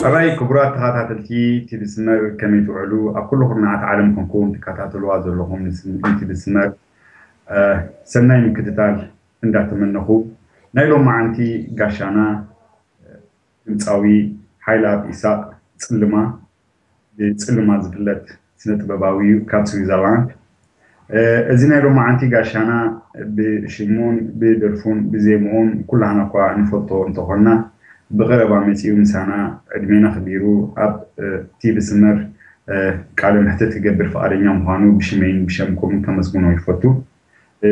ሕራይ ክቡራት ተኸታተልቲ ቲቪ ስመር፣ ከመይ ትውዕሉ? ኣብ ኩሉ ኩርናዓት ዓለም ኮንኩም ትከታተልዋ ዘለኹም ንስም-፣ ንቲቪ ስመር፣ እ፣ ሰናይ ምክትታል እንዳተመነኹ፣ ናይ ሎማዓንቲ ጋሻና፣ እ፣ ድምፃዊ ሓይለኣብ ኢሳቕ ጽልማ፣ ብጽልማ ዝፍለጥ ስነ ጥበባዊ እዩ፣ ካብ ስዊዘርላንድ። እ፣ እዚ ናይ ሎማዓንቲ ጋሻና ብሽሙን ብደርፉን ብዜምኡን ኩላህና እኳ ንፈልጦ እንተኾንና፣ ብቐረባ መጺኡ ምሳና ዕድሜና ኣኽቢሩ ኣብ፣ እ፣ ቲቪ ስመር፣ እ፣ ቃለ መሕትት ክገብር ፍቓደኛ ምዃኑ ብሽመይን ብሸምኩምን ከመስግኖ ይፈቱ። እ፣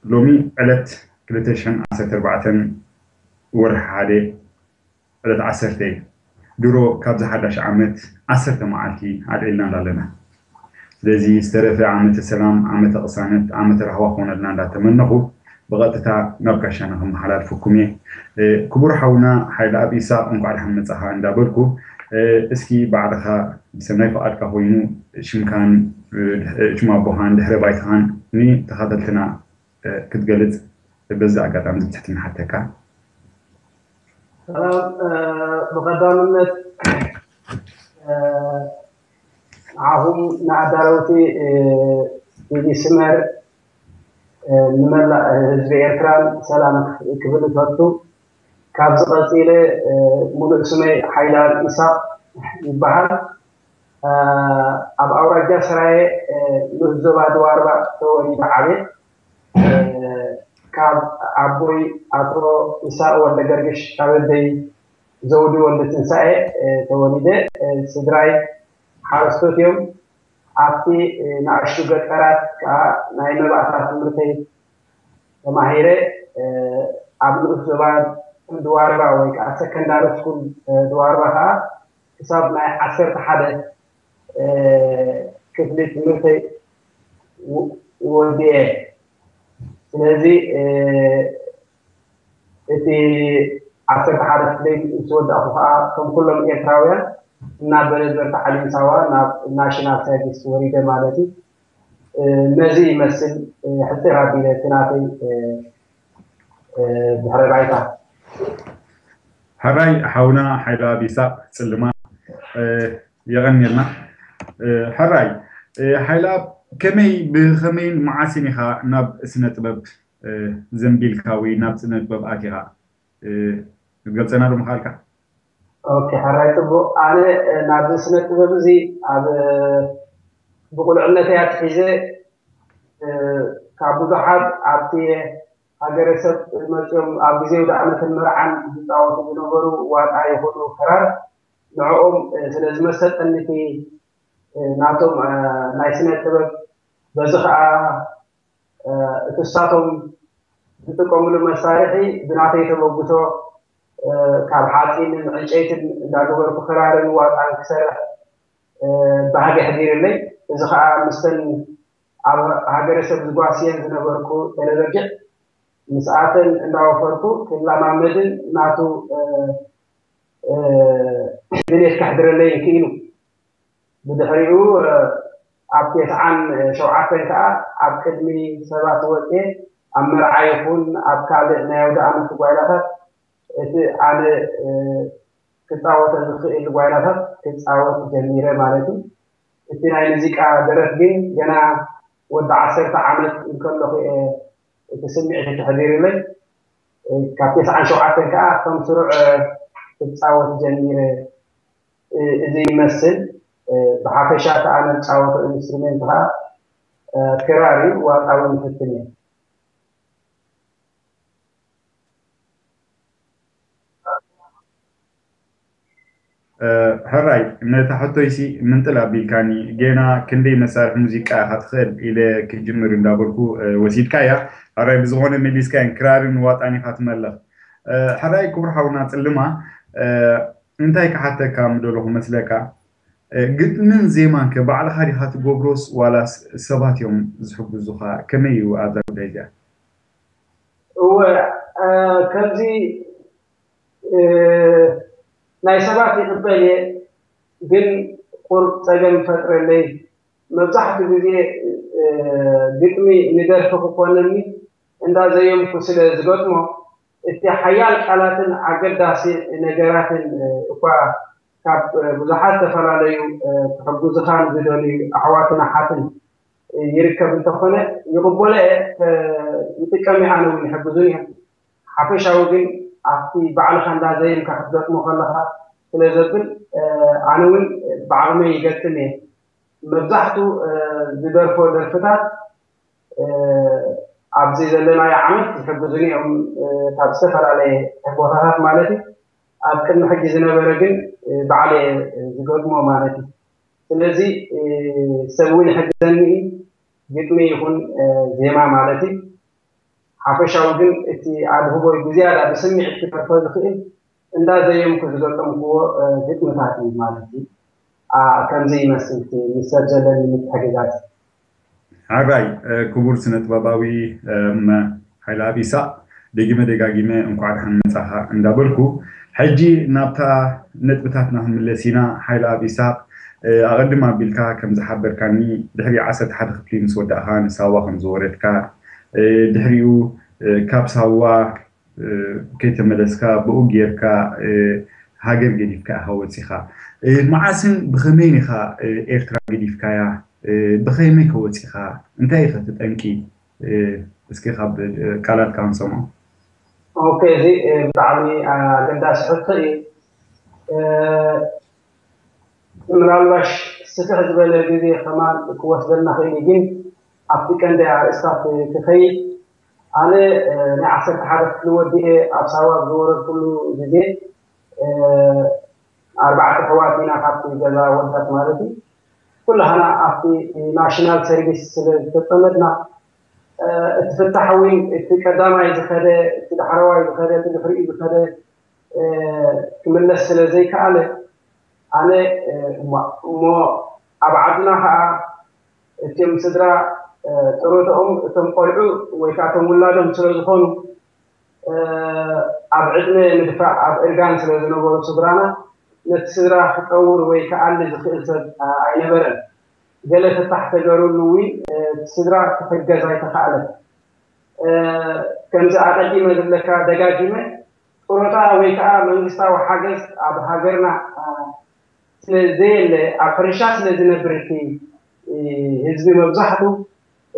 ሎሚ ዕለት ክልተ ሽሕን ዓሰርተ ኣርባዕተን ወርሒ ሓደ ዕለት ዓሰርተ እዩ። ድሮ ካብዚ ሓዳሽ ዓመት ዓሰርተ መዓልቲ ኣልዒልና እንዳለና። ስለዚ ዝተረፈ ዓመተ ሰላም፣ ዓመተ ቅሳነት፣ ዓመተ ራህዋ ክኾነልና እንዳተመነኹ ብቐጥታ ናብ ጋሻና ከመሓላልፈኩም እየ። እ፣ ክቡር ሓውና ሓይለኣብ ኢሳቕ፣ እንኳዕ ደሓን መጻኻ እንዳበልኩ፣ እ፣ እስኪ ባዕልኻ ብሰናይ ፍቓድካ ኮይኑ ሽምካን፣ እ፣ ሽም ኣቦኻን ድሕረ ባይታኻን ንተኸታተልትና፣ እ፣ ክትገልጽ በዚ ኣጋጣሚ እዚ ብትሕትና ሓተካ። ሰላም፣ እ፣ ብቐዳምነት፣ እ፣ ንዓኹም ንኣዳለውቲ፣ እ፣ ቲቪ ስመር፣ እ፣ ንመላእ ህዝቢ ኤርትራን ሰላም ክብል እፈቱ። ካብዚ ቀጺለ፣ እ፣ ሙሉእ ስመይ ሓይለኣብ ኢሳቕ ይበሃል። እ፣ ኣብ ኣውራጃ ሰራየ፣ እ፣ ንኡስ ዞባ ድዋርባ ተወሊደ ዓብየ። እ፣ ካብ ኣቦይ ኣቶ ኢሳቕ ወልደ ገርግሽ፣ ካብ ኣደይ ዘውዲ ወልደ ትንሳኤ፣ እ፣ ተወሊደ። እ፣ ስድራይ ሓረስቶት እዮም። ኣብቲ፣ እ፣ ንኣሽቱ ገጠራት ከኣ ናይ መባእታ ትምህርተይ ተማሂረ። እ፣ ኣብ ንኡስ ዞባ ድዋርባ ወይ ከኣ ሰከንዳሪ ስኩል፣ እ፣ ድዋርባ ከኣ ክሳብ ናይ ዓሰርተ ሓደ፣ እ፣ ክፍሊ ትምህርተይ ው-፣ ወዲኤ። ስለዚ፣ እ፣ እቲ ዓሰርተ ሓደ ክፍለይ ምስ ወዳእኩ ከኣ ከም ኩሎም ኤርትራውያን እናበለ በርታ ዓሊም ሳዋ ናብ ናሽናል ሰርቪስ ወሪደ ማለት እዩ። እ፣ ነዚ ይመስል፣ እ፣ ሕጽር ኣቢለ እቲ ናተይ፣ እ፣ እ፣ ድሕረ ባይታ። ሕራይ ሓውና ሓይለኣብ ኢሳቕ ጽልማ፣ እ፣ የቐንየልና። እ፣ ሕራይ፣ እ፣ ሓይለኣብ ከመይ፣ ብኸመይን መዓስን ኢኻ ናብ ስነ ጥበብ፣ እ፣ ዘንቢልካ ወይ ናብ ስነ ጥበብ ኣቲኻ? እ፣ ክትገልጸና ዶ ምኽኣልካ? ኦኬ፣ ሕራይ ጽቡቕ። ኣነ፣ እ፣ ናብዚ ስነ ጥበብ እዚ ኣብ፣ እ፣ ብቑልዕነተይ ኣትሒዘ፣ እ፣ ካብ ብዙሓት ኣብቲ ሃገረሰብ መጺኦም ኣብ ግዜ ውዳእነትን መርዓን ዝጻወቱ ዝነበሩ ዋጣ ይኹኑ ክራር፣ ንዕኦም፣ እ፣ ስለ ዝመሰጠኒ እቲ፣ እ፣ ናቶም፣ እ፣ ናይ ስነ ጥበብ፣ በዚ ኸኣ፣ እ፣ እቲ እሳቶም ዝጥቀምሉ መሳርሒ ብናተይ ተበግሶ፣ እ፣ ካብ ሓጺንን ዕንጨይትን እንዳገበርኩ ክራርን ዋጣን ክሰርሕ፣ እ፣ ባህጊ ኣሕዲሩለይ። እዚ ኸኣ ምስተን ኣብ ሃገረሰብ ዝጓስየን ዝነበርኩ ቴሌበጊዕ ምስኣተን እንዳወፈርኩ ክለማመድን ናቱ፣ እ፣ እ፣ ድሌት ከሕድረለይን ክኢሉ። ብድሕሪኡ፣ እ፣ ኣብ ተስዓን ሸውዓተን ከኣ ኣብ ቅድሚ ሰባት ወጽየ ኣብ መርዓ ይኹን ኣብ ካልእ ናይ ኣውደ ዓመት ጓይላታት እቲ ኣነ፣ እ፣ ክጻወቶ ዝኽእል ጓይላታት ክጻወት ጀሚረ ማለት እዩ። እቲ ናይ ሙዚቃ ደረት ግን ገና ወዲ ዓሰርተ ዓመት እንከለኹ እየ እቲ ስምዒት ተሕዲሩለይ። እ፣ ካብ ተስዓን ሸውዓተን ከኣ ከም ስሩዕ፣ እ፣ ክጻወት ጀሚረ። እ፣ እዚ ይመስል። እ፣ ብሓፈሻ ከኣ ንጻወቶ ኢንስትሩሜንት ከኣ፣ እ፣ ክራር እዩ፣ ዋጣ እውን ይፍትን እየ። እ፣ ሕራይ፣ ነታ ሕቶይሲ ምንጥል ኣቢልካኒ። ጌና ክንደይ መሳርሒ ሙዚቃ ኢኻ ትኽእል ኢለ ክጅምር እንዳበልኩ፣ እ፣ ወሲድካያ። ሕራይ፣ ብዝኾነ መሊስካየን፣ ክራርን ዋጣን ኢኻ ትመልኽ። እ፣ ሕራይ ክቡር ሓውና ጽልማ፣ እ፣ እንታይ ክሓተካ ምደለኹ መስለካ? እ፣ ግጥምን ዜማን ከ ባዕልኻ ዲኻ ትገብሮስ ዋላስ ሰባት እዮም ዝሕግዙኻ? ከመይ እዩ ኣብዛ ጉዳይ እዚኣ? እወ፣ እ፣ ከምዚ፣ እ፣ ናይ ሰባት ይቕበል እየ፣ ግን ቁሩብ ጸገም ይፈጥረለይ። መብዛሕትኡ ግዜ፣ እ፣ ግጥሚ ንደርፊ ክኾነኒ እንዳዘየምኩ ስለ ዝገጥሞ፣ እቲ ሓያል ቃላትን ኣገዳሲ ነገራትን፣ እ፣ እኳ ካብ ብዙሓት ዝተፈላለዩ ክሕግዙኻ ንዝደልዩ ኣሕዋትን ኣሓትን ይርከብ እንተኾነ ይቕበሎ እየ። ይጥቀም እየ፣ ኣነ እውን ይሕግዙን እዮም። ሓፈሻዊ ግን ኣብቲ ባዕልኻ እንዳዘየምካ ክትገጥሞ ከለኻ ስለ ዘብል ኣነ እውን ብዓቕመይ ይገጥም እየ። መብዛሕቱ ዝደርፎ ደርፍታት ኣብዚ ዘለናዮ ዓመት ይሕግዙኒ እዮም፣ ካብ ዝተፈላለየ ቦታታት ማለት እዩ። ኣብ ቅድሚ ሕጂ ዝነበረ ግን ባዕለ ዝገጥሞ ማለት እዩ። ስለዚ ሰብ እውን ይሕግዘኒ እዩ፣ ግጥሚ ይኹን ዜማ ማለት እዩ። ሓፈሻዊ ግን እቲ ኣድህቦይ ብዝያዳ ብስምዒት ክተርፎ ዝኽእል እንዳዘየምኩ ዝገጠምክዎ ግጥምታት እዩ ማለት እዩ። ከምዚ ይመስል ምስ ሰብ ዘለኒ ምትሕግጋዝ። ሓራይ ክቡር ስነ ጥበባዊ ሓይለኣብ ኢሳቕ፣ ደጊመ ደጋጊመ እንኳዕ ደሓን መጻኻ እንዳበልኩ፣ ሕጂ ናብታ ነጥብታትና ክንምለስ ኢና። ሓይለኣብ ኢሳቕ፣ ኣቐድም ኣቢልካ ከም ዝሓበርካኒ፣ ድሕሪ ዓሰርተ ሓደ ክፍሊ ምስ ወዳእኻ ንሳዋ ከም ዝወረድካ፣ ድሕሪኡ ካብ ሳዋ ከይተመለስካ ብኡ ጌርካ ሃገር ገዲፍካ ኢኻ ወፂኻ። መዓስን ብኸመይን ኢኻ ኤርትራ ገዲፍካያ? ብኸመይ ከ ወፂኻ? እንታይ ኢኸ እቲ ጠንቂ? እስኪ ካብ ቃላትካ ክንሰምዖ። ኦኬ፣ እዚ ብጣዕሚ ኣገዳሲ ሕቶ እዩ። ምናልባሽ ስፍሕ ዝበለ ግዜ ከማን ክወስደልና ክእል እዩ፣ ግን ኣብቲ ቀንዲ ኣርእስታት ክኸይድ፣ ኣነ ናይ ዓሰርተ ሓደ ክፍሊ ወዲኤ ኣብ ሳዋ ዝወረድኩሉ ግዜ ኣርባዕተ ኣሕዋት ኢና ካብቲ ገዛ ወዳት ማለት እዩ። ኩላህና ኣብቲ ናሽናል ሰርቪስ ስለ ዝተፀመድና እቲ ፍታሕ እውን እቲ ቀዳማይ ዝኸደ፣ እቲ ዳሕረዋይ ዝኸደ፣ እቲ ድሕሪኡ ዝኸደ ክምለስ ስለ ዘይከኣለ ኣነ እሞ ኣብ ዓድና ከዓ እቲም ስድራ ጥሮተኦም እቶም ቆልዑ ወይ ከዓ እቶም ውላዶም ስለ ዝኾኑ ኣብ ዕድመ ምድፋእ ኣብ እርጋን ስለ ዝነበሩ ስድራና ነቲ ስድራ ክጠውር ወይ ክኣሊ ዝኽእል ሰብ ኣይነበረን። ገለ ፍታሕ ተገሩሉ እውን እቲ ስድራ ክሕገዝ ኣይተኻእለን። ከምዚ ኣቐዲመ ዝብለካ ደጋጊመ ጥሮታ ወይ ከዓ መንግስታዊ ሓገዝ ኣብ ሃገርና ስለ ዘየለ ኣብ ሕርሻ ስለ ዝነብር እቲ ህዝቢ መብዛሕቱ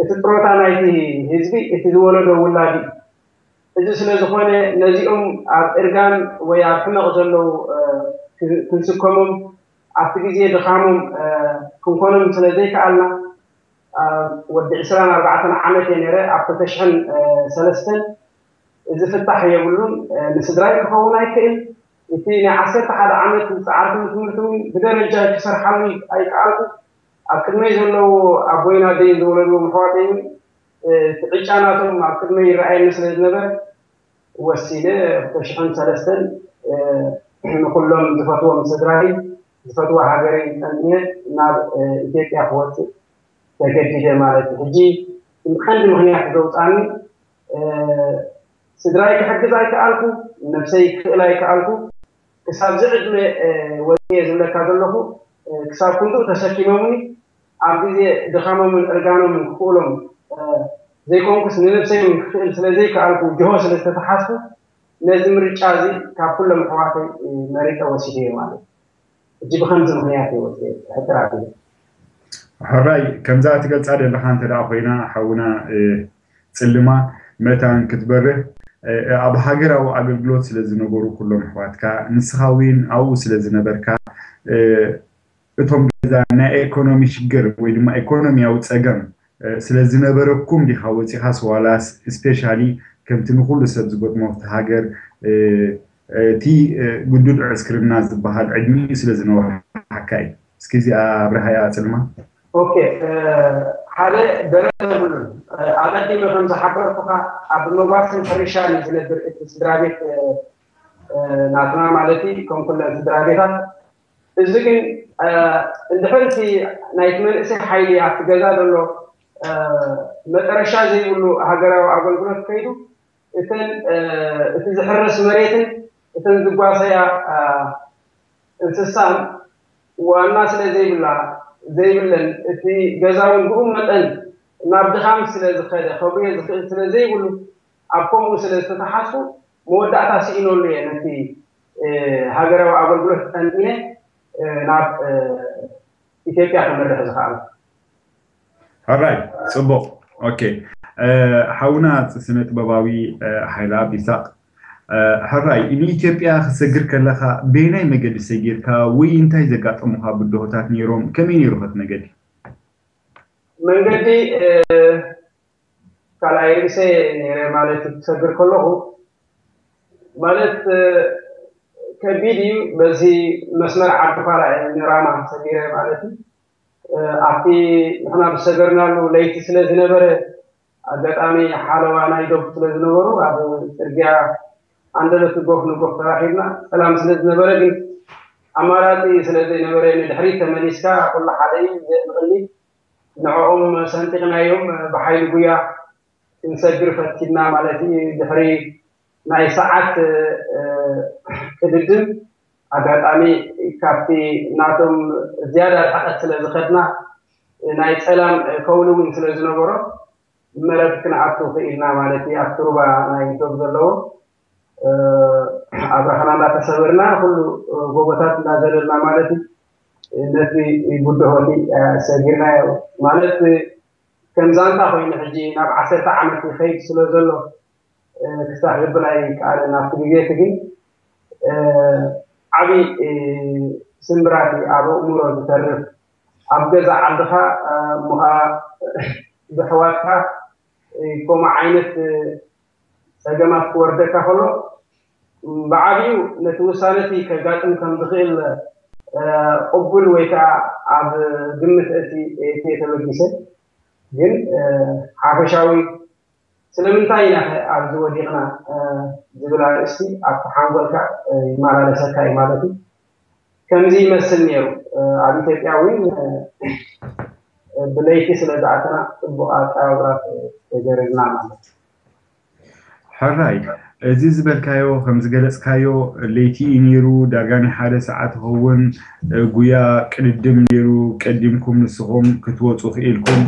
እቲ ጥሮታ ናይቲ ህዝቢ እቲ ዝወለዶ ውላድ እዩ። እዚ ስለ ዝኾነ ነዚኦም ኣብ እርጋን ወይ ኣብ ሕመቕ ዘለዉ ክንስከሞም ኣብቲ ግዜ ድኻሞም ክንኮኖም ስለ ዘይከኣልና ወዲ ዕስራን ኣርባዕተን ዓመት እየ ነረ ኣብ ክልተ ሽሕን ሰለስተን እዚ ፍታሕ የብሉን። ንስድራይ ክኸውን ኣይክእል። እቲ ናይ ዓሰርተ ሓደ ዓመት ፃዕርቲ ትምህርቲ እውን ብደረጃ ክሰርሓሉ ኣይከኣልኩ። ኣብ ቅድመይ ዘለዉ ኣቦይን ኣደይን ዝወለድዎም ኣሕዋተይ እውን እቲ ዕጫ ናቶም ኣብ ቅድመይ ይረኣየኒ ስለ ዝነበረ ወሲነ ክልተ ሽሕን ሰለስተን ንኩሎም ዝፈትዎም ስድራይ ዝፈትዋ ሃገረይ ጠንየ ናብ ኢትዮጵያ ክወፅእ ተገዲደ ማለት እዩ። ሕጂ ቀንዲ ምክንያት ዘውፃኒ ስድራይ ክሕግዝ ኣይከኣልኩ፣ ነብሰይ ክኽእል ኣይከኣልኩ። ክሳብ ዝዕድመ ወፅየ ዝብለካ ዘለኹ ክሳብ ክንድኡ ተሰኪሞምኒ ኣብ ግዜ ድኻሞምን እርጋኖምን ክኽእሎም ዘይኮንኩስ ንነብሰይ ክኽእል ስለ ዘይከኣልኩ ጅሆ ስለ ዝተተሓዝኩ ነዚ ምርጫ እዚ ካብ ኩሎም ኣሕዋተይ መሪፀ ወሲደዮ ማለት እዩ። ሕጂ ብከምዚ ምክንያት እዩ ወፅየ ሕጥራት እዩ። ሕራይ ከምዛ ትገልፃ ዘለካ እንተ ደኣ ኮይና ሓውና ፅልማ መታን ክትበርህ ኣብ ሃገራዊ ኣገልግሎት ስለ ዝነበሩ ኩሎም ኣሕዋትካ ንስኻ እውን ኣብኡ ስለ ዝነበርካ እቶም ገዛ ናይ ኤኮኖሚ ሽግር ወይ ድማ ኤኮኖሚያዊ ፀገም ስለ ዝነበረኩም ዲኻ ወፂኻስ ዋላስ ስፔሻሊ ከምቲ ንኩሉ ሰብ ዝገጥሞ ኣብቲ ሃገር እቲ ግዱድ ዕስክርና ዝበሃል ዕድሚኡ ስለ ዝነውሓካ እዩ? እስኪ እዚኣ ኣብርሃያ ፅልማ። ኦኬ፣ ሓደ ደረት የብሉን። ኣቐዲመ ከም ዝሓበርኩኻ ኣብ መጓስን ሕርሻን እዩ ዝነብር እቲ ስድራ ቤት ናትና ማለት እዩ። ከም ኩለን ስድራ ቤታት እዚ ግን እንድሕር እቲ ናይቲ መንእሰይ ሓይሊ ኣብቲ ገዛ ዘሎ መጠረሻ ዘይብሉ ሃገራዊ ኣገልግሎት ከይዱ እተን እቲ ዝሕረስ መሬትን እተን ዝጓሰያ እንስሳን ዋና ስለ ዘይብላ ዘይብለን እቲ ገዛ እውን ብኡ መጠን ናብ ድኻም ስለ ዝኸደ ከብርዮ ዝኽእል ስለ ዘይብሉ ኣብ ከምኡ ስለ ዝተተሓዝኩ መወዳእታ ስኢነሉ እየ ነቲ ሃገራዊ ኣገልግሎት ጠንጢነ ናብ ኢትዮጵያ ክመርሕ ዝኽኣለ። ሕራይ፣ ፅቡቕ። ኦኬ፣ ሓውና ስነ ጥበባዊ ሓይለኣብ ይሳቕ፣ ሕራይ፣ ንኢትዮጵያ ክትሰግር ከለኻ በየናይ መገዲ ሰጊርካ ወይ እንታይ ዘጋጠሙኻ ብድሆታት ነይሮም? ከመይ ነይሩ ኸቲ መገዲ? መንገዲ ካልኣይ ርእሰ ነይረ ማለት ክሰግር ከለኹ ማለት ከቢድ እዩ። በዚ መስመር ዓዲ ኳላ እየ ንራማ ሰጊረ ማለት እዩ። ኣብቲ ንሕና ዝሰገርናሉ ለይቲ ስለ ዝነበረ ኣጋጣሚ ሓለዋ ናይ ዶብ ስለ ዝነበሩ ኣብ ፅርግያ ኣንደበት ጎፍ ንጎፍ ተራኺብና። ሰላም ስለ ዝነበረ ግን ኣማራፂ ስለ ዘይነበረ ንድሕሪት ተመሊስካ ኩሉ ሓደ እዩ ዘየምቕኒ ንዕኦም ሰንጢቕናዮም ብሓይሊ ጉያ ክንሰግር ፈቲና ማለት እዩ። ድሕሪ ናይ ሰዓት ቅድድም ኣጋጣሚ ካብቲ ናቶም ዝያዳ ርሕቀት ስለ ዝኸድና ናይ ፀላም ከውሊ እውን ስለ ዝነበሮ መረብ ክንኣቱ ክኢልና ማለት እዩ። ኣብቲ ሩባ ናይ ዶብ ዘለዎ ኣብራኽና እንዳተሰበርና ኩሉ ጎቦታት እንዳዘለልና ማለት እዩ። ነቲ ብድሆ እቲ ሰጊርናዮ ማለት ከም ዛንታ ኮይኑ ሕጂ ናብ ዓሰርተ ዓመት ይኸይድ ስለ ዘሎ ክሳዕ ግብር ኣይከኣልን። ኣብቲ ግዜ እቲ ግን ዓብዪ ስምብራት እዩ ኣብ ኣእምሮ ዝተርፍ። ኣብ ገዛ ዓድኻ እሞ ኸዓ ብሕዋትካ ከምኡ ዓይነት ፀገማት ክወርደካ ከሎ ብዓብዩ ነቲ ውሳነ እቲ ከጋጥም ከም ዝኽእል ቅቡል ወይ ከዓ ኣብ ግምት እቲ እየ ተበጊሰ። ግን ሓፈሻዊ ስለምንታይ ኢና ኸ ኣብዚ ወዲቕና ዝብል ኣርእስቲ ኣብቲ ሓንጎልካ ይመላለሰካ እዩ ማለት እዩ። ከምዚ ይመስል ነይሩ። ኣብ ኢትዮጵያ እውን ብለይቲ ስለ ዝኣተና ፅቡቕ ኣቀባብላ ተገረልና ማለት እዩ። ሕራይ፣ እዚ ዝበልካዮ ከም ዝገለፅካዮ ለይቲ እዩ ነይሩ። ዳርጋ ናይ ሓደ ሰዓት ይኸውን ጉያ ቅድድም ነይሩ። ቀዲምኩም ንስኹም ክትወፁ ክኢልኩም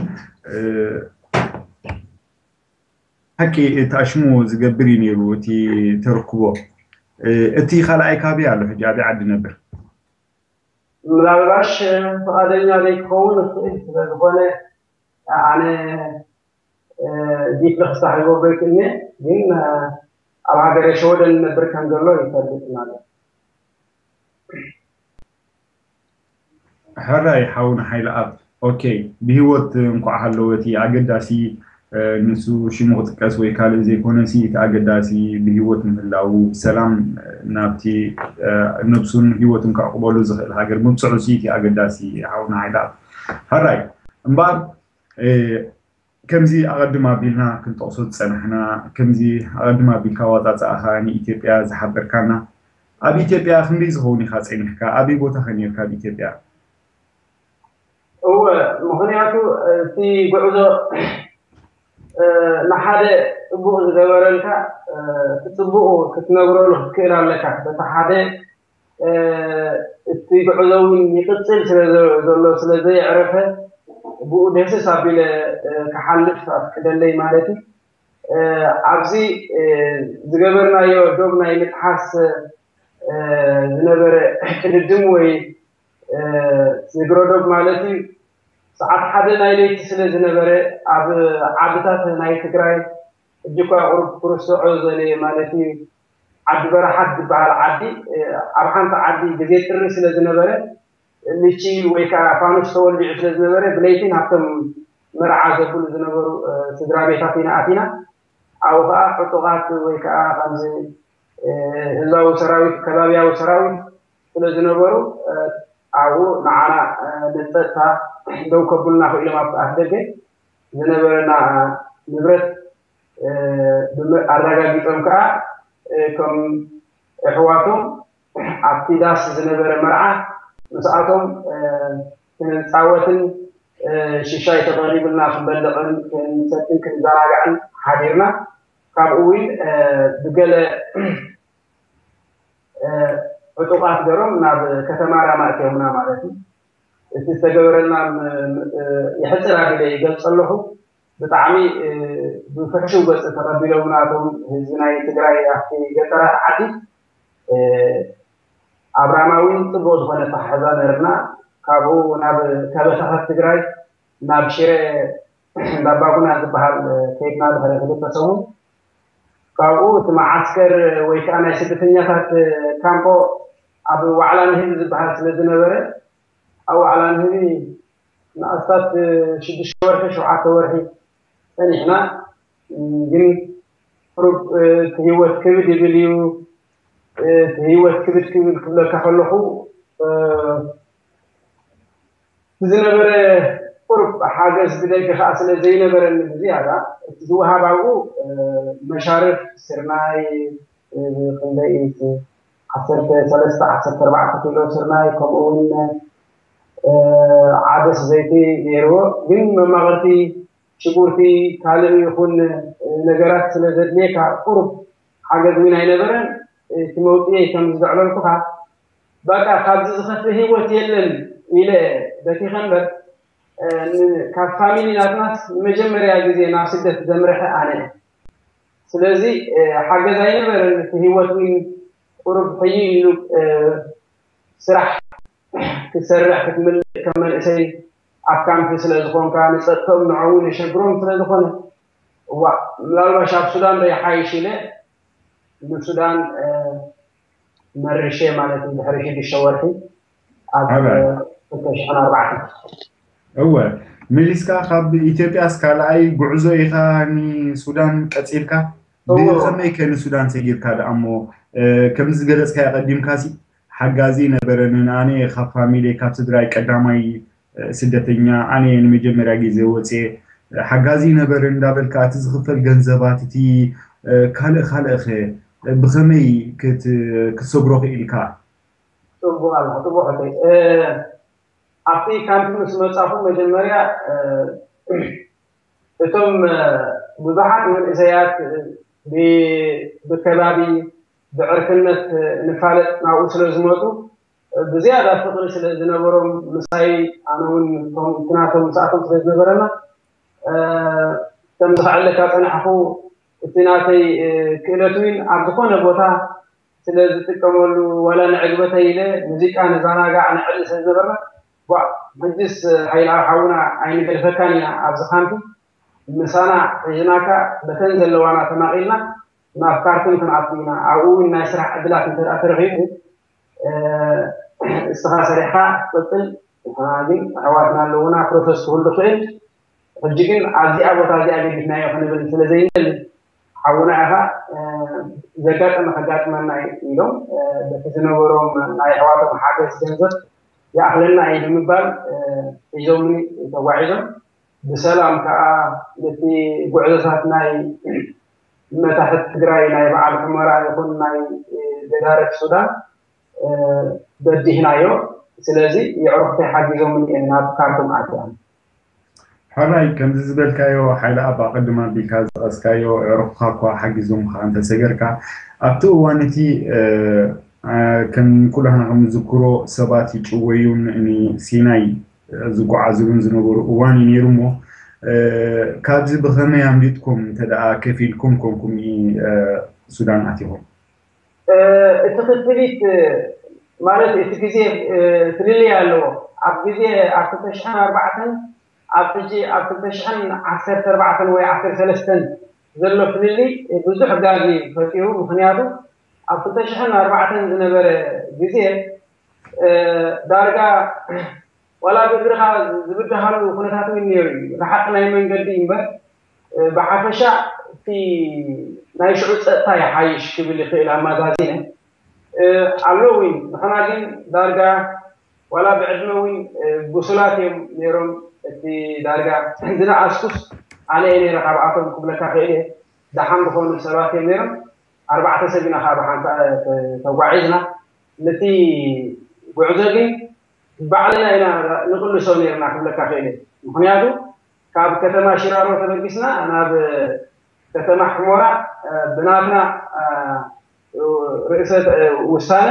ሓቂ እቲ ኣሽሙ ዝገብር እዩ ነይሩ እቲ ተረክቦ። እቲ ካልኣይ ካበይ ኣሎ ሕጂ ኣበይ ዓዲ ነብር? ምናልባሽ ፍቓደኛ ዘይክኸውን እኽእል ስለ ዝኾነ ኣነ ዲፕ ክሳሕ ይገብሮ ይክእልኒ ግን ኣብ ሃገረ ሸወደን ነብር ከም ዘሎ ይፈልጥ ማለት ሕራይ ሓውና ሓይለ ኣብ ኦኬ ብህይወት እንኳዕ ሃለወ እቲ ኣገዳሲ ንሱ ሽሙ ክጥቀስ ወይ ካልእ ዘይኮነሲ እቲ ኣገዳሲ ብህይወት ምህላው ብሰላም ናብቲ ነብሱን ህይወቱን ከዕቁበሉ ዝኽእል ሃገር ምብፅሑ ሲ እቲ ኣገዳሲ ሓውና ሓይለ ኣብ ሕራይ እምበኣር ከምዚ ኣቐድም ኣቢልና ክንጠቕሶ ዝጸናሕና ከምዚ ኣቐድም ኣቢልካ ዋጣጻእኻ ንኢትዮጵያ ዝሓበርካና ኣብ ኢትዮጵያ ክንደይ ዝኸውን ኢኻ ጸኒሕካ ኣበይ ቦታ ከ ነርካ ኣብ ኢትዮጵያ እወ ምኽንያቱ እቲ ጉዕዞ ንሓደ ጽቡቕ ዝገበረልካ እቲ ጽቡቑ ክትነግረሉ ክትክእል ኣለካ በቲ ሓደ እቲ ጉዕዞ እውን ይቕጽል ስለ ዘሎ ስለ ዘየዕረፈ ብኡ ደስስ ኣቢለ ክሓልፍ ኣፍቅደለይ ማለት እዩ ኣብዚ ዝገበርናዮ ዶብ ናይ ምጥሓስ ዝነበረ ቅድድም ወይ ዝግረዶብ ማለት እዩ ሰዓት ሓደ ናይ ለይቲ ስለ ዝነበረ ኣብ ዓድታት ናይ ትግራይ ሕጂ እኳ ቁሩብ ክርስዖ ዘለ ማለት እዩ ዓዲ በረሓት ዝበሃል ዓዲ ኣብ ሓንቲ ዓዲ ግዜ ጥሪ ስለ ዝነበረ ልቺ ወይ ከዓ ፋኑስ ተወልዲዑ ስለ ዝነበረ ብለይቲ ናብቶም መርዓ ዘብሉ ዝነበሩ ስድራ ቤታት ኢና ኣቲና ኣብኡ ከዓ ዕጡቓት ወይ ከዓ ከምዚ ህዝባዊ ሰራዊት ከባቢያዊ ሰራዊት ስለ ዝነበሩ ኣብኡ ንዓና ንፀጥታ ደው ከብሉና ክኢሎም ኣብቲ ኣፍ ደገ ዝነበረና ንብረት ኣረጋጊጦም ከዓ ከም ኣሕዋቶም ኣብቲ ዳስ ዝነበረ መርዓ ምስኣቶም ክንፃወትን ሽሻይ ተቐሪብልና ክንበልዕን ክንሰትን ክንዘናጋዕን ሓዲርና ካብኡ እውን ብገለ ዕጡቓት ገሮም ናብ ከተማ ራማ እትየውና ማለት እዩ። እቲ ዝተገበረልና የሕፅር ኣቢለ ይገልፅ ኣለኹ። ብጣዕሚ ብፍሕሹው ገፅ ተቐቢሎምና እቶም ህዝቢ ናይ ትግራይ ኣብቲ ገጠራት ዓዲ ኣብራማዊን ጽቡቕ ዝኾነ ኣተሓሕዛ ነርና። ካብኡ ናብ ከበሳታት ትግራይ ናብ ሽረ እንዳባጉና ዝበሃል ከይድና ድሕሪ ክልተ ሰሙን ካብኡ እቲ መዓስከር ወይ ከዓ ናይ ስደተኛታት ካምፖ ኣብ ዋዕላ ንህቢ ዝበሃል ስለ ዝነበረ ኣብ ዋዕላ ንህቢ ንኣስታት ሽዱሽተ ወርሒ ሸውዓተ ወርሒ ጸኒሕና። ግን ቁሩብ እቲ ህይወት ክብድ ይብል እዩ። እቲ ህይወት ክብድ ክብል ክብለካ ከለኹ ዝነበረ ቁሩብ ሓገዝ ብደገ ከዓ ስለ ዘይነበረኒ ብዝያዳ እቲ ዝወሃብ ኣብኡ መሻርፍ ስርናይ ክንደይ ዓሰርተ ሰለስተ ዓሰርተ ኣርባዕተ ኪሎ ስርናይ ከምኡ እውን ዓደስ ዘይቲ ነይርዎ። ግን መማቕርቲ ሽጉርቲ ካልእ ይኹን ነገራት ስለ ዘድልየካ ቁሩብ ሓገዝ እውን ኣይነበረን። እቲ መውፅኤ ከም ዘዕለልኩኻ በቃ ካብዚ ዝኸፍእ ህይወት የለን ኢለ በቲኸ እምበር ካብ ፋሚሊ ናትናስ ንመጀመርያ ግዜ ናብ ስደት ዘምርሐ ኣነ እየ። ስለዚ ሓገዝ ኣይነበረን። እቲ ህይወት እውን ቁሩብ ሕይ ኢሉ ስራሕ ክትሰርሕ ክትምልእ ከም መንእሰይ ኣብ ካምፕ ስለ ዝኾንካ ንፀጥቶም ንዕውን የሸግሮም ስለ ዝኾነ እዋ ምናልባሽ ኣብ ሱዳን ዶ ይሓይሽ ኢለ ንሱዳን መርሼ ማለት እዩ ድሕሪ ሽዱሽተ ወርሒ ኣብ ክልተ ሽሕን ኣርባዕተን እወ መሊስካ ካብ ኢትዮጵያስ ካልኣይ ጉዕዞ ኢኻ ንሱዳን ቀፂልካ ብኸመይ ከ ንሱዳን ሰጊርካ ደኣ እሞ ከምዚ ዝገለፅካዮ ቀዲምካ ሲ ሓጋዚ ነበረንን ኣነ ካብ ፋሚሊ ካብ ስድራይ ቀዳማይ ስደተኛ ኣነ ንመጀመርያ ግዜ ወፅየ ሓጋዚ ነበረ እንዳበልካ እቲ ዝኽፈል ገንዘባት እቲ ካልእ ካልእ ኸ ብኸመይ ክትሰግሮ ክኢልካ? ፅቡቅ ኣለኹ ፅቡቅ ሕቶይ ኣብቲ ካምፕ ምስ መፃኹ መጀመርያ እቶም ብዙሓት መንእሰያት ብከባቢ ብዕርክነት ንፋለጥ ናብኡ ስለ ዝመፁ ብዝያዳ ፍቕሪ ስለ ዝነበሮም ምሳይ ኣነ እውን ናቶም ምስኣቶም ስለ ዝነበረና ከም ዝኸዕለካ ፀናሕኹ እቲ ናተይ ክእለት እውን ኣብ ዝኾነ ቦታ ስለ ዝጥቀመሉ ዋላ ንዕግበተይ ኢለ ሙዚቃ ንዛናጋዕ ንዕልል ስለ ዝነበርና ቧእ ሕጅስ ሓይልኣብ ሓውና ኣይንገድፈካን ኢና ኣብዚ ካምፕ ምሳና ሒዝናካ በተን ዘለዋና ተማቒልና ናብ ካርቱም ክንኣቱ ኢና ኣብኡ እውን ናይ ስራሕ ዕድላት እንተ ተረኺቡ እስኻ ሰሪሕኻ ትቅፅል ንሕና ግን ኣሕዋትና ኣለውና ፕሮሰስ ክህሉ ክእል ሕጂ ግን ኣብዚኣ ቦታ እዚኣ ገዲፍናዮ ክንብል ስለ ዘይንእል ሓውና ኢኻ ዘጋጠመ ከጋጥመና ኢሎም በቲ ዝነበሮም ናይ ኣሕዋቶም ሓገዝ ገንዘብ ይኣኽለና እዩ ብምባል ሒዞምኒ ተጓዒዞም ብሰላም ከዓ ነቲ ጉዕዞታት ናይ መታሕት ትግራይ ናይ በዓል ሑመራ ይኹን ናይ ገዳርፍ ሱዳን በዲህናዮ ስለዚ የዕሩኽተይ ሓጊዞምኒ እዮም ናብ ካርቱም ኣትዮም ሕራይ ከምዚ ዝበልካዮ ሓይለ ኣባ ቅድም ኣቢልካ ዝጠቀስካዮ ዕሩኽካ እኳ ሓጊዞምካ እንተሰገርካ ኣብቲ እዋን እቲ ከም ኩላህና ከም ንዝክሮ ሰባት ይጭወዩን ንሲናይ ዝጓዓዙሉን ዝነበሩ እዋን እዩ ነይሩ እሞ ካብዚ ብኸመይ ኣምሊጥኩም እንተ ደኣ ከፊልኩም ኮንኩም ሱዳን ኣቲኹም? እቲ ክፍሊት ማለት እቲ ግዜ ፍልልይ ኣለዎ። ኣብ ግዜ ኣብ ክልተ ሽሕን ኣርባዕተን ኣብ ሕጂ ኣብ ክልተ ሽሕን ዓሰርተ ኣርባዕተን ወይ ዓሰርተ ሰለስተን ዘሎ ፍልልይ ብዙሕ ጋግ እዩ ፈጢሩ። ምኽንያቱ ኣብ ክልተ ሽሕን ኣርባዕተን ዝነበረ ግዜ ዳርጋ ዋላ ብእግርኻ ዝብድሃሉ ኩነታት እውን ነይሩ እዩ። ርሓቕ ናይ መንገዲ እምበር ብሓፈሻ እቲ ናይ ሽዑ ፀጥታ ይሓይሽ ክብል ይኽእል ኣማዛዚነ ኣሎ እውን ንሕና ግን ዳርጋ ዋላ ብዕድመ እውን ብሱላት እዮም ነይሮም እቲ ዳርጋ ዝነኣስኩስ ኣነ እየ ነይረ ካብኣቶም ክብለካ ክእል እየ ደሓን ዝኾኑ ሰባት እዮም ነይሮም ኣርባዕተ ሰብ ኢና ካብ ሓንሳ ተጓዒዝና ነቲ ጉዕዞ ግን ባዕልና ኢና ንቕልሶ ነይርና ክብለካ ክእል ምክንያቱ ካብ ከተማ ሽራሮ ተበጊስና ናብ ከተማ ሕሞራ ብናትና ርእሰ ውሳነ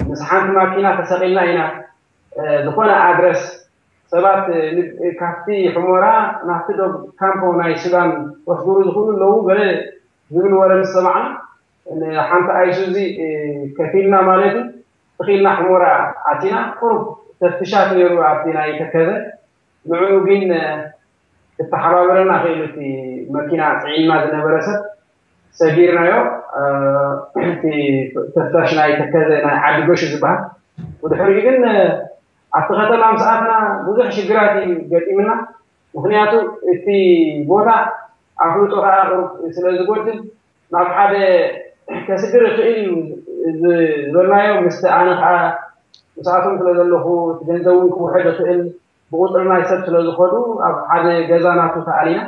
ምስ ሓንቲ ማኪና ተሰቒልና ኢና ዝኾነ ኣድረስ ሰባት ካብቲ ሕሞራ ናብቲ ዶብ ካምፖ ናይ ሱዳን ከስጉሩ ዝኽእሉ ኣለዉ ገለ ዝብል ወረ ምስ ሰማዕና ሓንቲ ኣይሱዚ ከፊልና ማለት እዩ ተኺልና ሕሞራ ኣቲና። ቁሩብ ተፍትሻት ነይሩ ኣብቲ ናይ ተከዘ። ንዕኡ ግን፣ እ፣ ክተሓባበረና ክኢሉ፣ እቲ መኪና ጽዒንና ዝነበረ ሰብ ሰጊርናዮ። እ፣ እቲ ተፍታሽ ናይ ተከዘ ናይ ዓዲ ጎሽ ዝበሃል። ብድሕሪኡ ግን፣ እ፣ ኣብቲ ከተማ ምስ ኣተና ብዙሕ ሽግራት እዩ ገጢምና። ምኽንያቱ እቲ ቦታ ኣፍልጦ ከዓ ቁሩብ ስለ ዝጎድል፣ ናብ ሓደ ከስግር ይኽእል እዩ ዝ-፣ ዝበልናዮ፣ ምስቲ ኣነ ከዓ ምስኣቶም ስለ ዘለኹ፣ እቲ ገንዘብ እውን ክውሕድ ይኽእል፣ ብቁፅሪ ናይ ሰብ ስለ ዝኾዱ፣ ኣብ ሓደ ገዛ ናቱ ተኣሊና።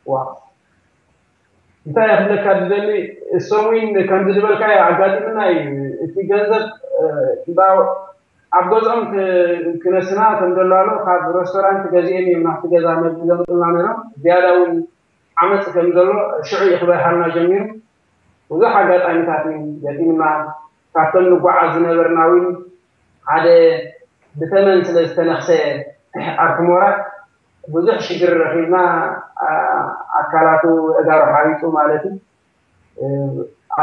ዋ፣ እንታይ እየ ክብለካ ዝደሊ፣ እሶም እውን ከምዚ ዝበልካዮ ኣጋጢምና እዩ። እቲ ገንዘብ፣ እ፣ እንዳ-፣ ኣብ ገዝኦም ክ-፣ ክነስና ከም ደላሎ ካብ ሬስቶራንት ገዚኦም እዮም ናብቲ ገዛ መግቢ ዘምፅኡልና ነይሮም። ዝያዳ እውን ዓመፅ ከም ዘሎ ሽዑ እዩ ክበርሃልና ጀሚሩ። ብዙሕ ኣጋጣሚታት እዩ ገጢምና። ካብቶም ንጓዓዝ ዝነበርና እውን ሓደ ብተመን ስለ ዝተነኽሰ ኣርሑሞራ ብዙሕ ሽግር ረኺብና፣ ኣ-፣ ኣካላቱ፣ ኣእጋሩ ሓዊጡ ማለት እዩ። እ፣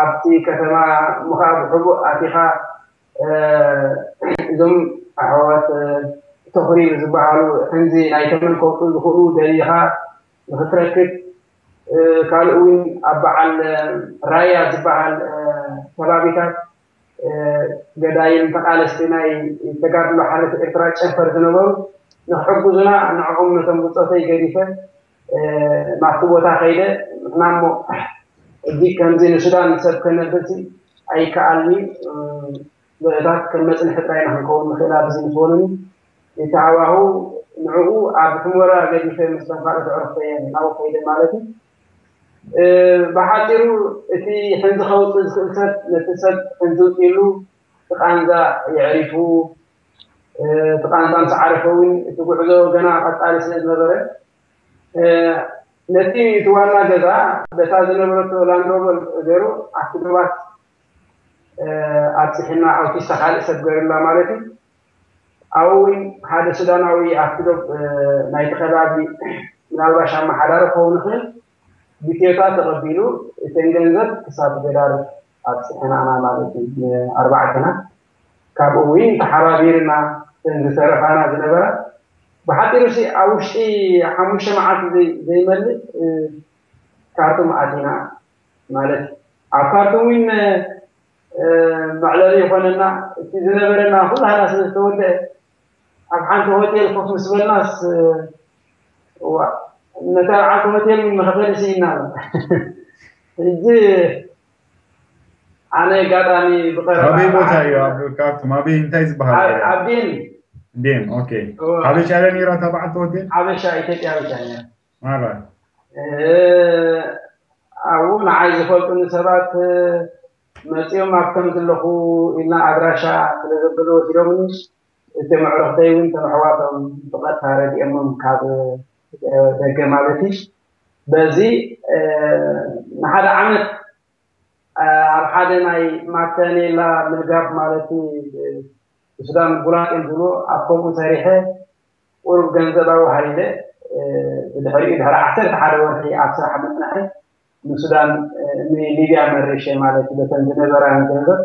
ኣብቲ ከተማ ምኻ ብሕቡእ ኣቲኻ፣ እ፣ እዞም ኣሕዋት፣ እ፣ ተኹሪብ ዝበሃሉ ሕንዚ ናይ ተመን ከውጡ ዝኽእሉ ደሊኻ ንኽትረክብ፣ እ፣ ካልእ እውን ኣብ በዓል፣ እ፣ ራያ ዝበሃል፣ እ፣ ከባቢታት፣ እ፣ ገዳይም ተቓለስቲ ናይ ተጋድሎ ሓርነት ኤርትራ ጨንፈር ዝነበሩ ንኽሕግዙና፣ ንዕኦም ነቶም ብጾተይ ገዲፈ፣ እ፣ ናብቲ ቦታ ከይደ፣ ንሕና እሞ እዚ ከምዚ ንሱዳን ሰብ ከነብልሲ ኣይከኣልኒ፣ እ፣ ዘእታት ከም መጽንሒ ጥራይ ኢና ክንከውን ንኽእል ኣብዚ ምስ በሉኒ፣ እቲ ሃዋህው ንዕኡ ኣብ ሕሞራ ገዲፈ ምስቶም ካልኦት ኣዕሩኽተይ ናብኡ ከይደ ማለት እዩ። እ፣ ብሓጺሩ እቲ ሕንዚ ከውጽእ ዝኽእል ሰብ ነቲ ሰብ ሕንዚ ውጽእሉ፣ እቲ ቃንዛ የዕሪፉ። እ፣ እቲ ቃንዛ ምስ ዓረፈ እውን እቲ ጉዕዞ ገና ቀጻሊ ስለ ዝነበረ፣ እ፣ ነቲ እቲ ዋና ገዛ በታ ዝነበረቶ ላንድሮቨር ገይሩ ኣብቲ ዶባት፣ እ፣ ኣብጺሕና፣ ኣውቲስታ ካልእ ሰብ ገይሩላ ማለት እዩ። ኣብኡ እውን ሓደ ሱዳናዊ ኣብቲ ዶብ፣ እ፣ ናይቲ ከባቢ ምናልባሽ ኣመሓዳሪ ክኸውን ይኽእል፣ ብቶዮታ ተቐቢሉ እተን ገንዘብ ክሳብ ገዳር ኣብጺሕናና ማለት እዩ። ንኣርባዕተና ካብኡ እውን ተሓባቢርና እተን ዝተረፋና ዝነበራ፣ ብሓጺሩ ሲ ኣብ ውሽጢ ሓሙሽተ መዓልቲ ዘይ-፣ ዘይመልእ፣ እ፣ ካርቱም ኣቲና ማለት እዩ። ኣብ ካርቱም እውን፣ እ፣ መዕለቢ ይኾነና፣ እቲ ዝነበረና ኩላህና ስለ ዝተወደአ፣ ኣብ ሓንቲ ሆቴል ኮፍ ምስ በልናስ፣ እዋ፣ ነታ በዓልቲ ሆቴል መኽፈሊ ስኢና ኣሎ። ሕጂ ኣነ ኣጋጣሚ ብቐረባ ኣበይ ቦታ እዩ? ኣብ ካርቱም ኣበይ፣ እንታይ ዝበሃል ኣብ፣ ኤርያ? ኣብ ዴን። ዴን፣ ኦኬ። እዋ። ሓበሻ እያ ነይራ እታ በዓልቲ ሆቴል? ሓበሻ፣ ኢትዮጵያዊት እያ ነይራ። ማራ። እ፣ ኣብኡ ንዓይ ዝፈልጡኒ ሰባት፣ እ፣ መጺኦም ኣብ ከም ዘለኹ ኢልና ኣድራሻ ስለ ዘበሉ ወሲዶምኒ፣ እቶም ኣዕሩኽተይ እውን እቶም ኣሕዋቶም ብቐጥታ ረዲኦሞም ካብ፣ እ፣ ደገ ማለት እዩ። በዚ፣ እ፣ ንሓደ ዓመት፣ እ፣ ኣብ ሓደ ናይ ማተኔላ ምልጋብ ማለት እዩ፣ እ፣ ብሱዳን ቡላቅ እዮም ዝብሉ፣ ኣብ ከምኡ ሰሪሐ ቁሩብ ገንዘብ ኣዋሃሂደ፣ እ፣ ብድሕሪኡ ድሕሪ ዓሰርተ ሓደ ወርሒ ኣብ ስራሕ ምጽናሐ ንሱዳን፣ እ፣ ንሊብያ መሪሸ ማለት እዩ። በተን ዝነበራን ገንዘብ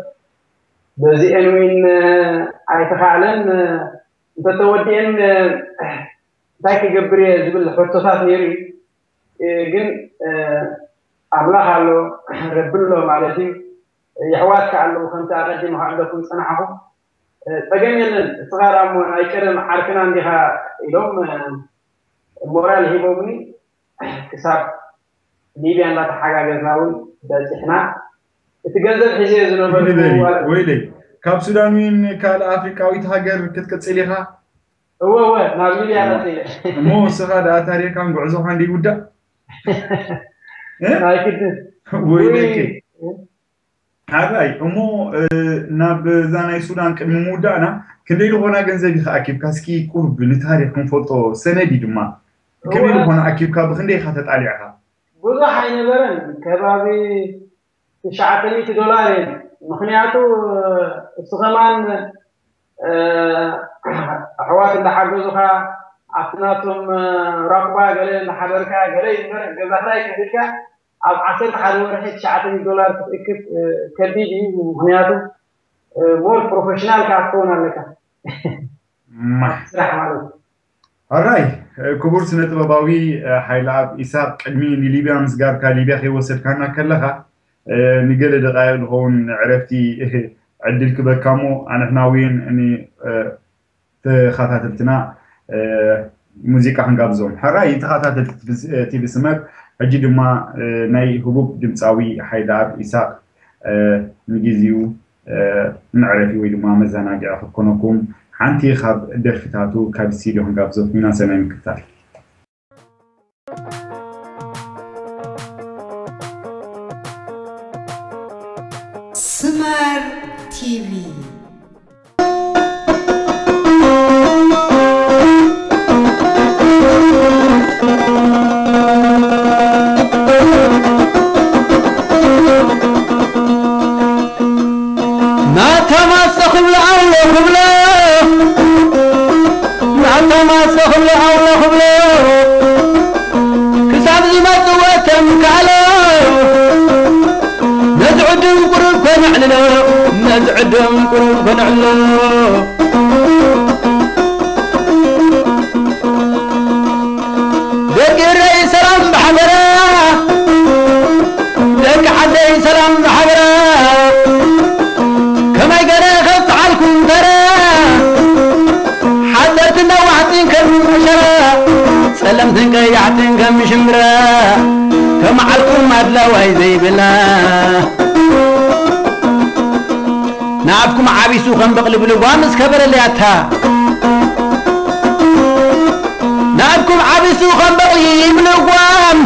በዚአን እውን፣ እ፣ ኣይተኻእለን፣ እ፣ እንተተወዲአን፣ እ፣ እንታይ ክገብር እየ ዝብል ሕቶታት ነይሩ እዩ። እ፣ ግን፣ እ፣ ኣምላኽ ኣሎ፣ ረቢ ኣሎ ማለት እዩ። የሕዋትካ ኣለዉ፣ ከምቲ ኣቐዲመ ክዕለኩም ዝጸናሕኹ። እ፣ ጸገም የለን፣ እስኻ ደኣ እሞ ናይ ቀደም ዓርክና እንዲኻ ኢሎም፣ እ፣ ሞራል ሂቦምኒ። ክሳብ ሊብያ እንዳተሓጋገዝና እውን በጺሕና። እቲ ገንዘብ ሒዘዮ ዝነበርኩ ወይለይ፣ ዋላ ወይለይ፣ ካብ ሱዳን እውን ካልእ ኣፍሪቃዊት ሃገር ክትቅጽል ኢኻ? እወ፣ እወ፣ ናብ ሊብያ እወ። ቀጺለ። እሞ እስኻ ደኣ ታሪኽካን ጉዕዞኻን ደይውዳእ? እ? ናይ ግድን። ወይለይ። ውይ። ሓራይ፣ እሞ፣ እ፣ ናብ እዛ ናይ ሱዳን ቅድሚ ምውዳእና፣ ክንደይ ዝኾና ገንዘብ ኢኻ ኣኪብካ? እስኪ ቁሩብ ንታሪኽ ክንፈልጦ፣ ሰነድ እዩ ድማ። ክንደይ እወ። ዝኾና ኣኪብካ፣ ብኽንደይ ኢኻ ተጣሊዕካ? ብዙሕ ኣይነበረን፣ ከባቢ ትሽዓተ ሚእቲ ዶላር እየን። ምኽንያቱ፣ እሱ ከማን፣ እ፣ ኣሕዋት እንዳሓገዙኻ፣ ኣብቲ ናቶም፣ እ፣ ራቁባ ገለ እንዳሓደርካ፣ ገለ ይንበር፣ ገዛ ክራይ ከፊልካ፣ ኣብ ዓሰርተ ሓደ ወርሒ ትሽዓተ ሚእቲ ዶላር ክትእክብ፣ እ፣ ከቢድ እዩ። ምኽንያቱ፣ ሞር ፕሮፌሽናል ከዓ ክትከውን ኣለካ። ማሕ ስራሕ ማለት እዩ። ኣራይ ክቡር ስነ ጥበባዊ ሓይለኣብ ኢሳቅ፣ ቅድሚ ንሊብያ ምስጋርካ፣ ሊብያ ከይወሰድካና ከለኻ ንገለ ደቃይቅ ዝኸውን ዕረፍቲ ዕድል ክበካ እሞ ኣንሕና እውን ንተኸታተልትና ሙዚቃ ክንጋብዞም። ሕራይ ተኸታተልቲ ቲቪ ስመር፣ ሕጂ ድማ ናይ ህቡብ ድምፃዊ ሓይለኣብ ኢሳቅ ንግዚኡ ንዕረፊ ወይ ድማ መዘናግዒ ክትኮነኩም ሓንቲ ካብ ደርፍታቱ ካብ ስቱዲዮ ክንጋብዘኩም ኢና። ሰናይ ምክትታል። ስመር ቲቪ። ናታ ማሰ ክብሎ ኣውሎ ክብሎ፣ ናታ ማሰ ክብሎ ኣውሎ ክብሎ፣ ክሳብ ዝመጽእ ወተም ካሎ፣ ነዚ ዕድም ቁሩብ ከነዕልሎ፣ ነዚ ዕድም ቁሩብ ከነዕልሎ። ደቂ እረይ ሰላም ብሓበራ፣ ደቂ ዓደይ ሰላም ብሓበራ፣ ከማይ ገለ ከብጽሓልኩም ተራ፣ ሓጸርትን ነዋሕትን ከም ሸራ፣ ጸለምትን ቀያሕትን ከም ሽምብራ፣ ከመዓልኩም ኣድላዋይ ዘይብላ። ንኣብኩም ዓቢሱ ከም በቕሊ ብልጓም እስከ በለለያታ። ንኣብኩም ዓቢሱ ከም በቕሊ ብልጓም፣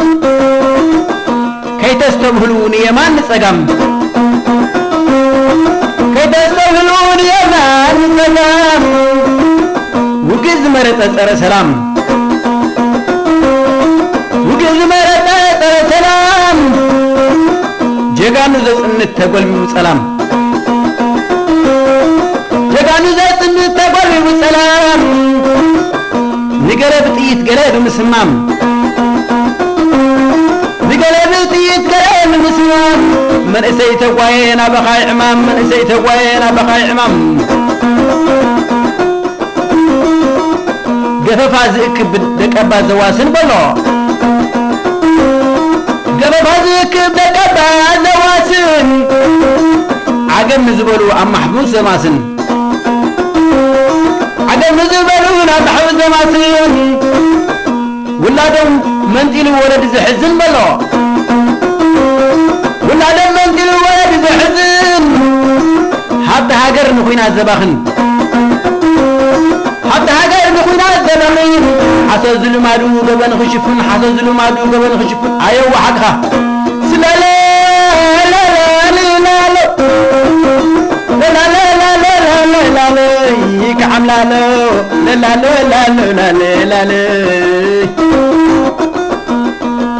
ከይተስተብህሉ ንየማን ንጸጋም፣ ከይተስተብህሉ ንየማን ንጸጋም። ውግእ ዝመረጸ ጸረ ሰላም፣ ውግእ ዝመረጸ ጸረ ሰላም፣ ጀጋኑ ዘጽንት ተጎልቢቡ ጸላም፣ ጀጋኑ ዘጽንት ተጎልቢቡ ጸላም። ንገለ ብጥይት ገለ ብምስማም፣ ንገለ ብጥይት ገለ ብምስማም፣ መንእሰይ ተጓየ ናበኻይ ዕማም፣ መንእሰይ ተጓየ ናበኻይ ዕማም። ገፈፋ ዝእክብ ደቀባ ዘዋስን በሎ፣ ገፈፋ ዝእክብ ደቀባ ዘዋስን፣ ዓገብ ንዝበሉ ኣብ ማሕቡስ ዘማስን፣ ዓገብ ንዝበሉ ኣብ ማሕቡስ ዘማስን፣ ውላዶም መንጢሉ ወለዲ ዘሕዝን በሎ፣ ውላዶም መንጢሉ ወለዲ ዘሕዝን፣ ሃብቲ ሃገር ንኹናት ዘባኽን፣ ሃብቲ ሃገር ንኹናት ዘባኽን፣ ሓሶት ዝልማዱ ገበን ክሽፍን፣ ሓሶት ዝልማዱ ገበን ክሽፍን፣ ኣየዋ ሓቅኻ። ስላለ፣ ላለ፣ ላለ፣ ላለ፣ ላለ፣ ላለ፣ ይከዓም ላለ፣ ላለ፣ ላለ፣ ላለ፣ ላለ።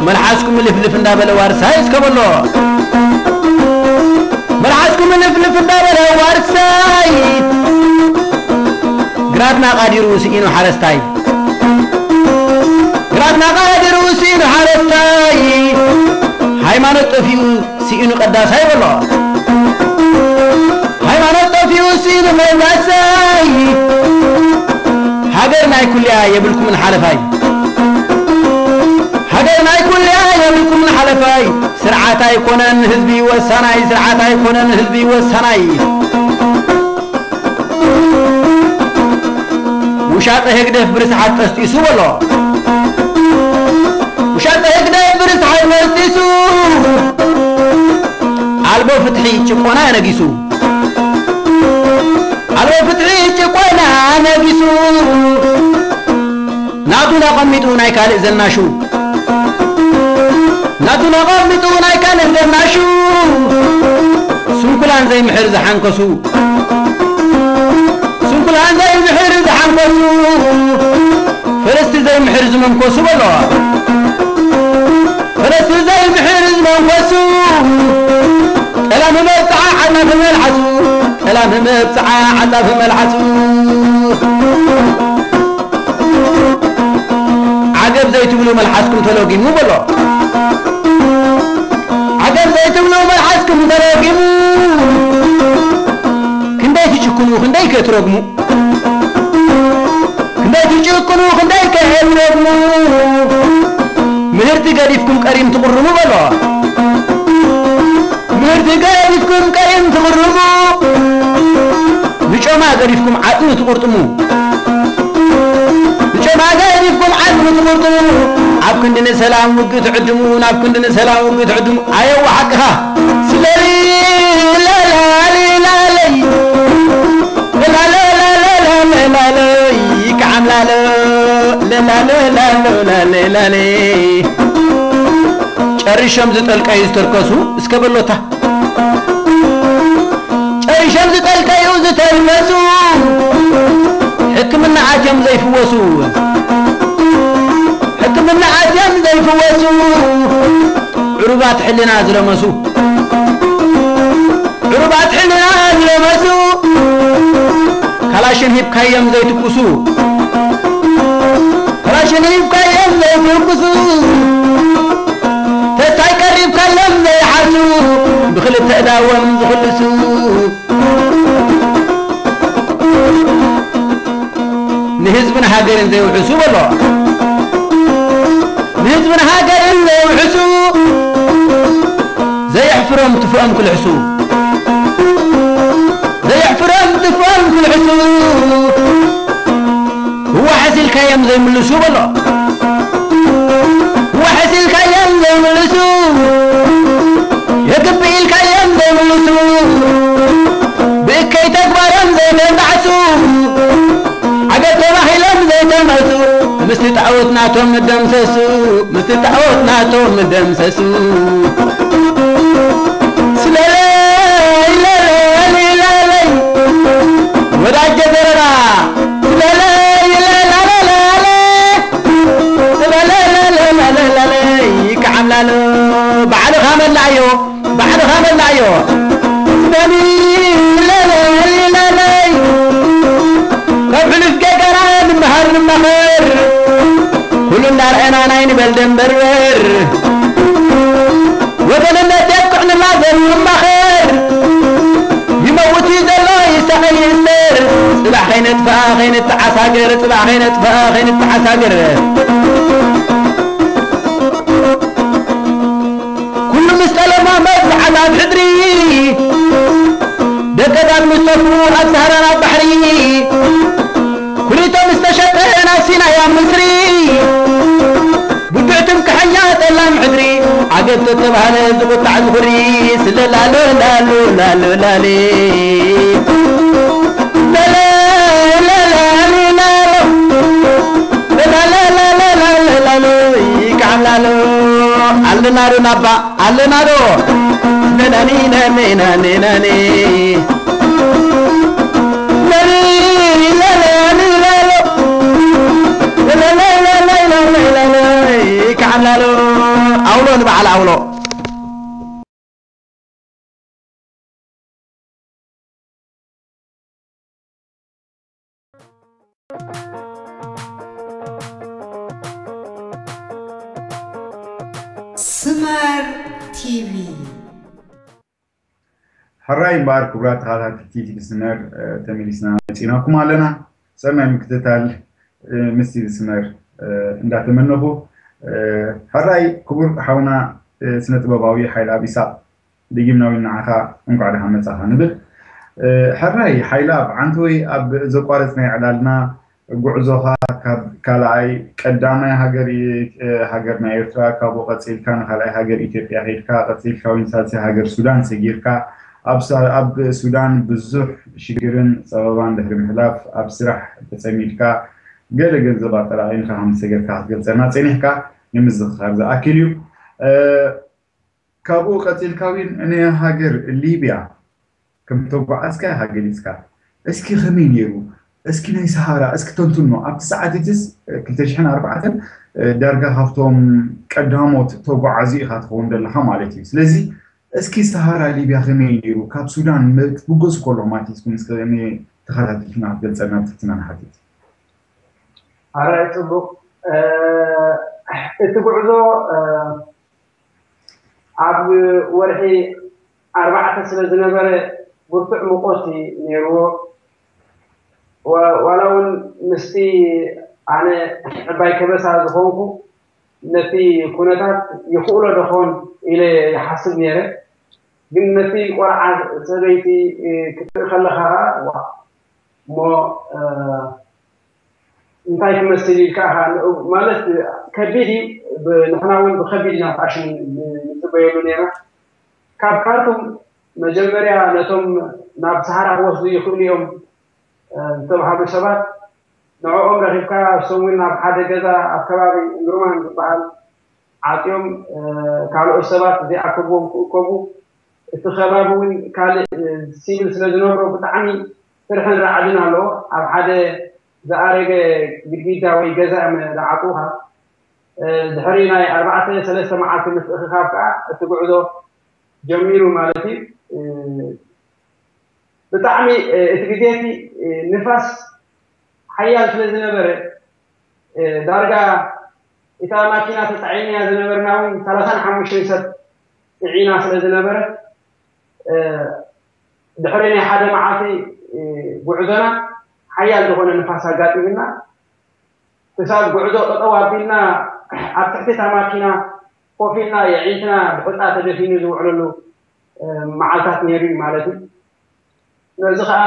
መልሓስኩም ልፍልፍ እንዳበለ ዋርሳይ እስከ በሎ፣ መልሓስኩም ልፍልፍ እንዳበለ ዋርሳይ፣ ግራትና ቃዲሩ ስኢኑ ሓረስታይ፣ ግራትና ቃዲሩ ስኢኑ ሓረስታይ፣ ሃይማኖት ጠፊኡ ስኢኑ ቀዳሳይ በሎ፣ ሃይማኖት ጠፊኡ ስኢኑ ቀዳሳይ። ሃገር ናይ ኩልያ የብልኩምን ሓለፋይ፣ ሃገር ናይ ኩልያ የብልኩምን ሓለፋይ። ስርዓት ኣይኮነን ህዝቢ ወሳናይ፣ ስርዓት ኣይኮነን ህዝቢ ወሳናይ። ውሻጠ ህግደፍ ብርስሓት ጠስጢሱ በሎ፣ ውሻጠ ህግደፍ ብርስሓት ጠስጢሱ፣ ኣልቦ ፍትሒ ጭቆና ነጊሱ፣ ኣልቦ ፍትሒ ጭቆና ነጊሱ፣ ናቱ ነቐሚጡ ናይ ካልእ ዘናሹ፣ ናቱ ነቐሚጡ ናይ ካልእ ዘናሹ፣ ስንኩላን ዘይምሕር ዝሓንከሱ፣ ስንኩላን ዘይምሕር ዝሓንከሱ፣ ፈለስቲ ዘይምሕር ዝመንኮሱ በሎ፣ ፈለስቲ ዘይምሕር ዝመንኮሱ፣ ጠላም መብጽዓ ዓጻፊ መልሓሱ፣ ጠላም መብጽዓ ዓጻፊ መልሓሱ። ዓገብ ዘይትብሉ መልሓስኩም ተለጊሙ በሎ፣ ዓገብ ዘይትብሉ መልሓስኩም ተለጊሙ፣ ክንደይ ከትረግሙ፣ ክንደይ ትጭቅኑ፣ ክንደይ ከትረግሙ፣ ምህርቲ ገዲፍኩም ቀሪን ትቕርሙ በሎ። ምህርቲ ገዲፍኩም ቀሪን ትቕርሙ፣ ንጮማ ገዲፍኩም ዓጥሚ ትቑርጥሙ። ንጨማ ገዲፍኩም ዓጥሚ ትቑርጥሙ፣ ኣብ ክንዲ ንሰላም ውግእ ትዕድሙ፣ ናብ ክንዲ ንሰላም ውግእ ትዕድሙ። ኣየዋ ሓቅኻ ስለሊ ለላሊ ላለይ፣ ለላለ ለላለ ለላለይ፣ ከዓም ላለ ለላለ ላለ ላለ ላለ። ጨሪሾም ዝጠልቀዩ ዝተርከሱ እስከ በሎታ። ጨሪሾም ዝጠልቀዩ ዝተርከሱ፣ ሕክምና ኣትዮም ዘይፍወሱ፣ ሕክምና ኣትዮም ዘይፍወሱ፣ ዕሩባት ሕልና ዝለመሱ፣ ዕሩባት ሕልና ዝለመሱ፣ ካላሽን ሂብካዮም ዘይትኩሱ፣ ካላሽን ሂብካዮም ዘይትኩሱ፣ ተስታይ ቀሪብካሎም ዘይሓርሱ፣ ብኽልተ እዳዎም ዝኽልሱ፣ ንህዝብን ሃገርን ዘይውሕሱ በሎ። ንህዝብን ሃገርን ዘይውሕሱ፣ ዘየሕፍሮም ትፍኦም ክልሕሱ፣ ዘየሕፍሮም ትፍኦም ክልሕሱ፣ ህዋሕስ ኢልካዮም ዘይምልሱ በሎ። ህዋሕስ ኢልካዮም ዘይምልሱ፣ የግብእ ኢልካዮም ዘይምልሱ፣ ብእከይ ተግባሮም ዘይተጣዕሱ፣ ዓገብ ተባሂሎም ዘይተመሱ፣ ምስቲ ጣዖት ናቶም ምደምሰሱ፣ ምስቲ ጣዖት ናቶም ምደምሰሱ። ስለለይ ለለይ ለለይ ወዳጀ ዘረባ፣ ስለለይ ለለለለለ፣ ስለለለለለለይ ከዓምላሎ፣ ባዕልኻ መላእዮ፣ ባዕልኻ መላእዮ። ስለኒ ለለይ ለለይ፣ ካብ ሕሉፍ ጌጋና ንመሃር ንመኸር፣ ኩሉ እንዳርኣና ናይ ንበል ደንበርበር። ወገንነት የጥቅዕንና ዘንመኸር፣ ይመውት እዩ ዘሎ ይሳቐይ ይእሰር። ጽባሕ ከይነጥፍኣ ከይንተዓሳገር፣ ጽባሕ ከይነጥፍኣ ከይንተዓሳገር። ኩሉ ምስ ጠለማ መብዛሕት ኣብ ሕድሪ፣ ደቂ ዳር ምስ ጠፍኡ ኣብ ሳህራን ኣብ ባሕሪ፣ ኩሊቶም ዝተሸጠ ናብ ሲናይ ኣብ ምስሪ፣ ብዱዕ ትምክሐኛ ጠላም ሕድሪ፣ ዓገብ ተተባህለ ዝቁጣዕ ዝኹሪ፣ ስለላሎ ላሎ ላሎ ላሌ። ለለ ለለ ላሎ፣ ለለ ለለ ላሎ ላሎ፣ ይከዓም ላሎ፣ ኣለና ዶ ናባ፣ ኣለና ዶ? ነናኒ ነኒ ነኒ ነኒ። ነኒ ነኒ ላሎ። ለለለለለለለለይ ከዓም ላሎ። ኣውሎ ንበዓል ኣውሎ። ስመር ቲቪ። ሕራይ እምበኣር ክቡራት ተኸታተልቲ ቲቪ ስመር፣ እ፣ ተመሊስና መጺናኩም ኣለና። ሰናይ ምክትታል፣ እ፣ ምስ ቲቪ ስመር፣ እ፣ እንዳተመነኹ፣ እ፣ ሕራይ ክቡር ሓውና፣ እ፣ ስነ ጥበባዊ ሓይለኣብ ኢሳቕ፣ ደጊምና እውን ንዓኻ እንኳዕ ደሓን መጻኻ ንብል። እ፣ ሕራይ ሓይለኣብ፣ ዓንተወይ ኣብ ዘቋረጽናዮ ዕላልና ጉዕዞኻ ካብ ካልኣይ፣ ቀዳማይ ሃገር ኢ-፣ ሃገርና ኤርትራ፣ ካብኡ ቀጺልካ ንኻልኣይ ሃገር ኢትዮጵያ ከይድካ፣ ቀጺልካ እውን ሳልሳይ ሃገር ሱዳን ሰጊርካ፣ ኣብ ሳ-፣ ኣብ ሱዳን ብዙሕ ሽግርን ጸበባን ድሕሪ ምሕላፍ፣ ኣብ ስራሕ ተጸሚድካ፣ ገለ ገንዘብ ኣጠራቒምካ ከም ዝሰገርካ ክትገልጸልና ጸኒሕካ፣ ንምዝኽኻር ዝኣክል እዩ። እ፣ ካብኡ ቀጺልካ እውን ንሃገር ሊብያ ከም ተጓዓዝካ ኢኻ ገሊጽካ። እስኪ ከመይ ነይሩ? እስኪ ናይ ሰሃራ እስኪ ተንትኖ። ኣብቲ ሰዓት እቲስ፣ እ፣ ክልተ ሽሕን ኣርባዕተን፣ እ፣ ዳርጋ ካብቶም ቀዳሞት ተጓዓዙ ኢኻ ትኸውን ዘለኻ ማለት እዩ። ስለዚ እስኪ ሰሃራ ሊብያ ከመይ ነይሩ? ካብ ሱዳን መ-፣ ክትብገሱ ከለኹም ማለት እዩ። እስኪ ምስ ከመይ ተኸታቲልክና ክትገልጸልና ብትሕትና ንሓትት። ኣራይ ጽቡቕ። እ፣ እቲ ጉዕዞ፣ እ፣ ኣብ ወርሒ ኣርባዕተ ስለ ዝነበረ ብርቱዕ ሙቐት እዩ ነይርዎ። ዋላ እውን ምስቲ ኣነ ዕባይ ከበሳ ዝኾንኩ ነቲ ኩነታት ይኽእሎ ዶኾን ኢለ ይሓስብ ነይረ። ግን ነቲ ቆልዓ ሰበይቲ ክትርኢ ከለኻ እሞ እንታይ ክመስል ኢልካ ማለት ከቢድ እዩ። ንሕና እውን ብከቢድ ኢና ፋሽን ንፅበየሉ ነይራ። ካብ ካርቱም መጀመርያ ነቶም ናብ ሰሃራ ክወስዱ ይኽእሉ እዮም ዝተባሃሉ ሰባት ንዕኦም ረኺብካ እሶም እውን ናብ ሓደ ገዛ ኣብ ከባቢ እንግርማን ዝበሃል ዓፅዮም ካልኦት ሰባት ዘይኣከብዎም ክእከቡ እቲ ከባቢ እውን ካልእ ሲቪል ስለ ዝነብሮ ብጣዕሚ ፍርሕን ራዕድን ኣለዎ። ኣብ ሓደ ዝኣረገ ግድግዳ ወይ ገዛ እዮም ዝዓፅውካ። ድሕሪ ናይ ኣርባዕተ ሰለስተ መዓልቲ ምትእኽኻብ ከዓ እቲ ጉዕዞ ጀሚሩ ማለት እዩ። ብጣዕሚ እቲ ግዜ እቲ ንፋስ ሓያል ስለ ዝነበረ ዳርጋ እታ ማኪና ተፃዒንያ ዝነበርና እውን ሰላሳን ሓሙሽተን ሰብ ፅዒና ስለ ዝነበረ ድሕሪ ናይ ሓደ መዓልቲ ጉዕዞና ሓያል ዝኾነ ንፋስ ኣጋጢምና ክሳብ ጉዕዞ ጠጠው ኣቢልና ኣብ ትሕቲ እታ ማኪና ኮፍ ኢልና የዒንትና ብሑፃ ተደፊኑ ዝውዕለሉ መዓልታት ነይሩ እዩ ማለት እዩ። ነዚ ከዓ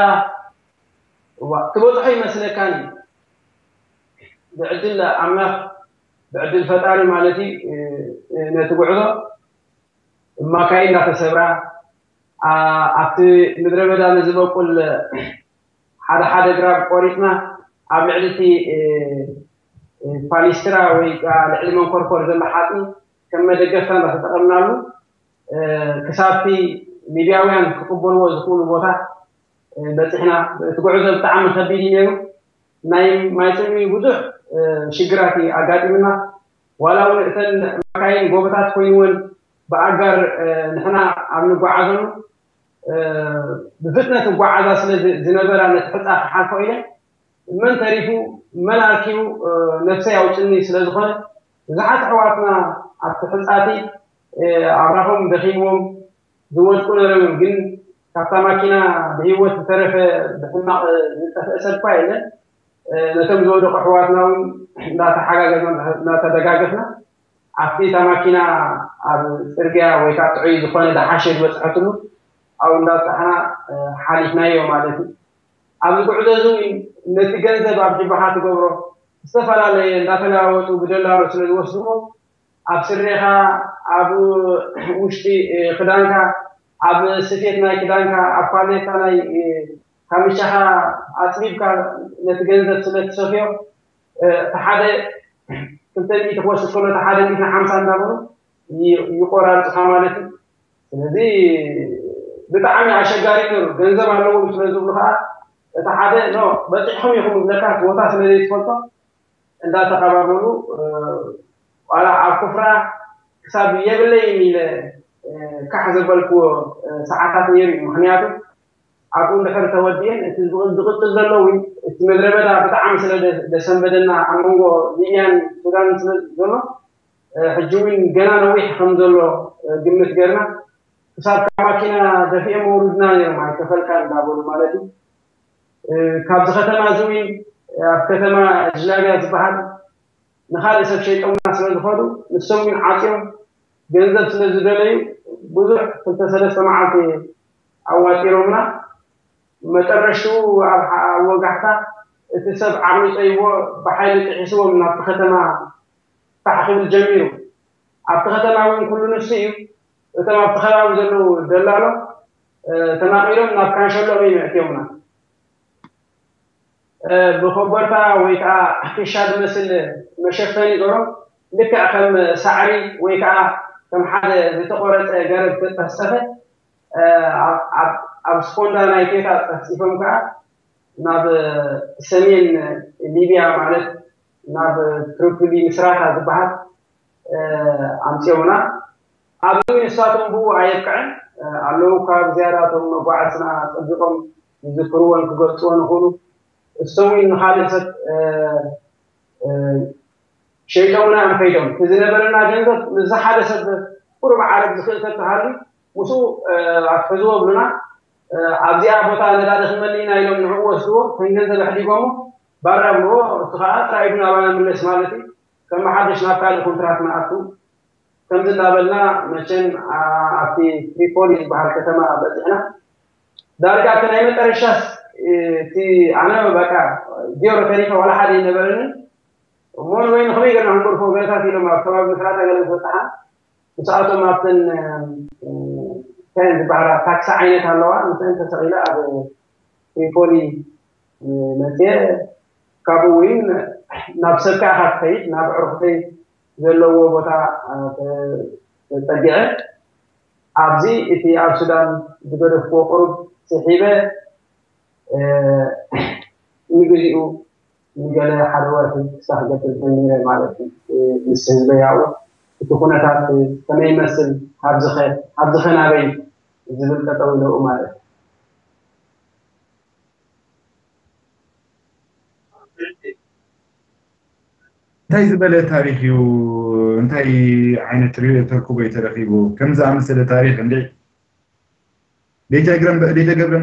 ትበፅሖ ይመስለካን እዩ። ብዕድል ኣምላኽ ብዕድል ፈጣሪ ማለት እዩ ነቲ ጉዕዞ ማካይ እንዳተሰብራ ኣብቲ ምድረ በዳ ንዝበቁል ሓደ ሓደ ግራብ ቆሪፅና ኣብ ልዕሊ እቲ ፓሊስትራ ወይ ልዕሊ መንኮርኮር ዘሎ ሓፂን ከም መደገፍታ እንዳተጠቐምናሉ ክሳብቲ ሊብያውያን ክቕበልዎ ዝኽእሉ ቦታ በፂሕና። እቲ ጉዕዞ ብጣዕሚ ከቢድ እዩ ነይሩ። ናይ ማይ ፅምኢ ብዙሕ ሽግራት እዩ ኣጋጢምና። ዋላ እውን እተን መካይን ጎቦታት ኮይንወን ብኣጋር ንሕና ኣብ ንጓዓዘሉ ብፍጥነት እጓዓዛ ስለ ዝነበራ ነቲ ሕፃ ክሓልፎ ኢለ መን ተሪፉ መን ኣርኪቡ ነብሰይ ኣውፅኒ ስለ ዝኾነ ብዙሓት ኣሕዋትና ኣብቲ ሕፃቲ ኣብራኾም ደኺምዎም ዝወድቁ ነይሮም እዮም። ግን ካብታ ማኪና ብህይወት ዝተረፈ ብሕማቕ ዝጠፍአ ሰብ እኳ የለን። ነቶም ዝወደቁ ኣሕዋትና እውን እንዳተሓጋገዝና እንዳተደጋገፍና ኣብቲ እታ ማኪና ኣብ ፅርግያ ወይ ከዓ ጥዑይ ዝኾነ ዝሓሸ ዝበፅሐትሉ ኣብኡ እንዳብፃሕና ሓሊፍናዮ ማለት እዩ። ኣብዚ ጉዕዞ እዚ እውን ነቲ ገንዘብ ኣብ ጅባኻ ትገብሮ ዝተፈላለየ እንዳተለዋወጡ ብደላሎ ስለ ዝወስድዎ ኣብ ስሬኻ ኣብ ውሽጢ ክዳንካ ኣብ ስፌት ናይ ክዳንካ ኣብ ኳሌታ ናይ ካምቻኻ ኣፅቢብካ ነቲ ገንዘብ ስለ ትሰፍዮ እቲ ሓደ ክልተ ሚእቲ ክወስድ ከሎ እቲ ሓደ ሚእትን ሓምሳ እንዳበሉ ይቆራርፁኻ ማለት እዩ። ስለዚ ብጣዕሚ ኣሸጋሪ ነሩ ገንዘብ ኣለዎም ስለ ዝብሉ ከዓ እቲ ሓደ ኖ በፂሕኹም ኢኹም ዝብለካ እቲ ቦታ ስለ ዘይትፈልጦ እንዳተቐባበሉ ዋላ ኣብ ኩፍራ ክሳብ የብለይን ኢለ ካሕ ዘበልክዎ ሰዓታት ነይሩ እዩ። ምክንያቱ ኣብኡ እንድሕር ተወዲአን እቲ ዝቕፅል ዘሎ እውን እቲ ምድረ በዳ ብጣዕሚ ስለ ደሰንበደና ኣብ መንጎ ሊብያን ሱዳንን ስለ ዘሎ ሕጂ እውን ገና ነዊሕ ከም ዘሎ ግምት ገርና ክሳብ ካብ ማኪና ደፊኦም መውርድና ነይሮም ኣይከፈልካ እንዳበሉ ማለት እዩ። ካብዚ ከተማ እዚ እውን ኣብ ከተማ ጅላቢያ ዝበሃል ንካልእ ሰብ ሸይጦምና ስለ ዝኸዱ ንሶም እውን ዓፅዮም ገንዘብ ስለ ዝደለዩ ብዙሕ ክልተ ሰለስተ መዓልቲ ኣዋጢሮምና መጨረሽትኡ ኣብ ወጋሕታ እቲ ሰብ ዓቕሊ ፀይዎ ብሓይሊ ጥሒስዎም ናብቲ ከተማ ፋሕ ክብል ጀሚሩ። ኣብቲ ከተማ እውን ኩሉ ንሱ እዩ። እቶም ኣብቲ ከባቢ ዘለዉ ደላሎ ተማቒሎም ናብ ካንሸሎም እዮም ኣእትዮምና። ብኮቦርታ ወይ ከዓ ኪሻ ዝመስል መሸፈኒ ገሮም ልክዕ ከም ሳዕሪ ወይ ከዓ ከም ሓደ ዝተቆረፀ ገረብ ተፀፍፀፈ ኣብ ስፖንዳ ናይ ቴታ ፀፍፂፎም ከዓ ናብ ሰሜን ሊብያ ማለት ናብ ትሪፖሊ ምስራታ ዝበሃል ኣምፅኦምና። ኣብዚ ንሳቶም ብኡ ኣየብቅዐን ኣለዉ ካብ ዝያዳቶም መጓዓዝና ፀቢቆም ይዝክርዎን ክገልፅዎን ይኽእሉ። እሶም ንካልእ ሰብ ሸይጦምና እዮም ከይዶም። እቲ ዝነበረና ገንዘብ ምስ ሓደ ሰብ ቁሩብ ዓረብ ዝኽእል ሰብ ተሃልዩ ምስኡ ኣትሕዝዎ ብሉና። ኣብዚኣ ቦታ ነዳዲ ክመልእ ኢና ኢሎም ንዕኡ ወስድዎ ከም ገንዘብ ኣሕዲጎሞ ባራ ብልዎ። እቲ ከዓ ጥራይ ኢዱ ናባና ምለስ ማለት እዩ። ከም ሓደሽ ናብ ካልእ ኮንትራት ንኣቱ ከምዚ እንዳበልና መቸም ኣብቲ ትሪፖሊ ዝበሃል ከተማ በፂሕና። ዳርጋ እቲ ናይ መጠረሻስ እቲ ኣነ በቃ ዜሮ ተሪፈ ዋላ ሓደ ይነበረኒ። እሞ ንበይኑ ከመይ ገርና ክንገድፎ ገለታት ኢሎም ኣብ ከባቢ ምስራታ ገለ ዝበፅሓ ምስኣቶም ኣብተን እንታይ ዝበሃላ ታክሲ ዓይነት ኣለዋ ምስአን ተሰቂለ ኣብ ትሪፖሊ መፅየ። ካብኡ እውን ናብ ሰብ ከዓ ትኸይድ ናብ ዕርኩተይ ዘለዎ ቦታ ተፀጊዐ ኣብዚ እቲ ኣብ ሱዳን ዝገደፍዎ ቁሩብ ስሒበ ንግዚኡ ንገለ ሓደ ወርሒ ክሳ ክገብር ጀሚረ ማለት እዩ። ምስ ህዝበይ ኣብኡ እቲ ኩነታት ከመይ ይመስል፣ ካብዚ ኸ ናበይ ዝብል ጠጠው ኢለኡ ማለት እዩ። እንታይ ዝበለ ታሪኽ እዩ? እንታይ ዓይነት ተርክቦ እዩ ተረኺቡ? ከም ዝኣመሰለ ታሪኽ እንዲ ዘይተነግረ